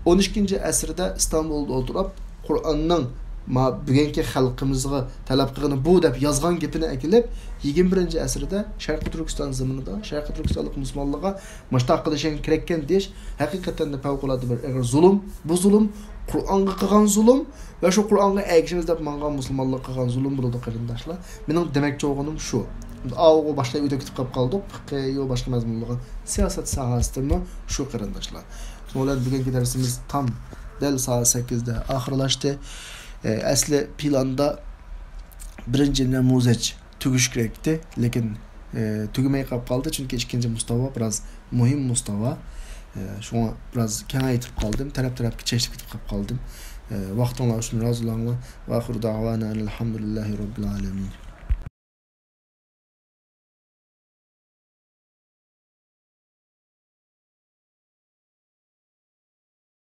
ئون ئىككىنچى ئەسىردە ئىستانبۇلدا ئولتۇرۇپ، قۇرئاننىڭ ما بۈگۈنكى خەلقىمىزغا تەلەپ قىلغىنى بۇ دەپ يازغان گېپىنى ئەكېلىپ، يىگىرمە بىرىنچى ئەسىردە شەرقىي تۈركىستان زېمىنىدا شەرقىي تۈركىستانلىق مۇسۇلمانلارغا مۇشۇنداق قىلىشىڭ كېرەككەن دېيىش ھەقىقەتەن پەۋقۇلئاددە بىر ئېغىر زۇلۇم. بۇ زۇلۇم قۇرئانغا قىلغان زۇلۇم ۋە شۇ قۇرئانغا ئەگىشىمىز دەپ ماڭغان مۇسۇلمانلارغا قىلغان زۇلۇم بولىدۇ، قېرىنداشلار. مېنىڭ دېمەكچى بولغىنىم شۇ. ئاۋۇ باشقا ئۆيدە كېتىپ قاپ قالدۇق. پىقىي، باشقا مەزمۇنلارغا سىياسەت ساھەسىدىمۇ شۇ، قېرىنداشلار. شۇنىڭ بىلەن بۈگۈنكى دەرسىمىز تام دەل سائەت سەككىزدە ئاخىرلاشتى. ئەسلى پىلاندا بىرىنچى نەمۇزەج تۈگىشى كېرەكتى، لېكىن، ئە، تۈگىمەي قاپ قالدى، چۈنكى ئىككىنچى مۇستاۋا بىراز مۇھىم مۇستاۋا. ئە، شۇڭا بىراز كېڭەيتىپ قالدىم، تەرەپ-تەرەپكە چەشلىپ كېتىپ قاپ قالدىم. ئە، ۋاقتىڭلار ئۈچۈن رازى بولۇڭلار. ۋە ئاخىرۇ دەئۋانا ئەنىل ھەمدۇلىللاھى رەببىل ئالەمىن.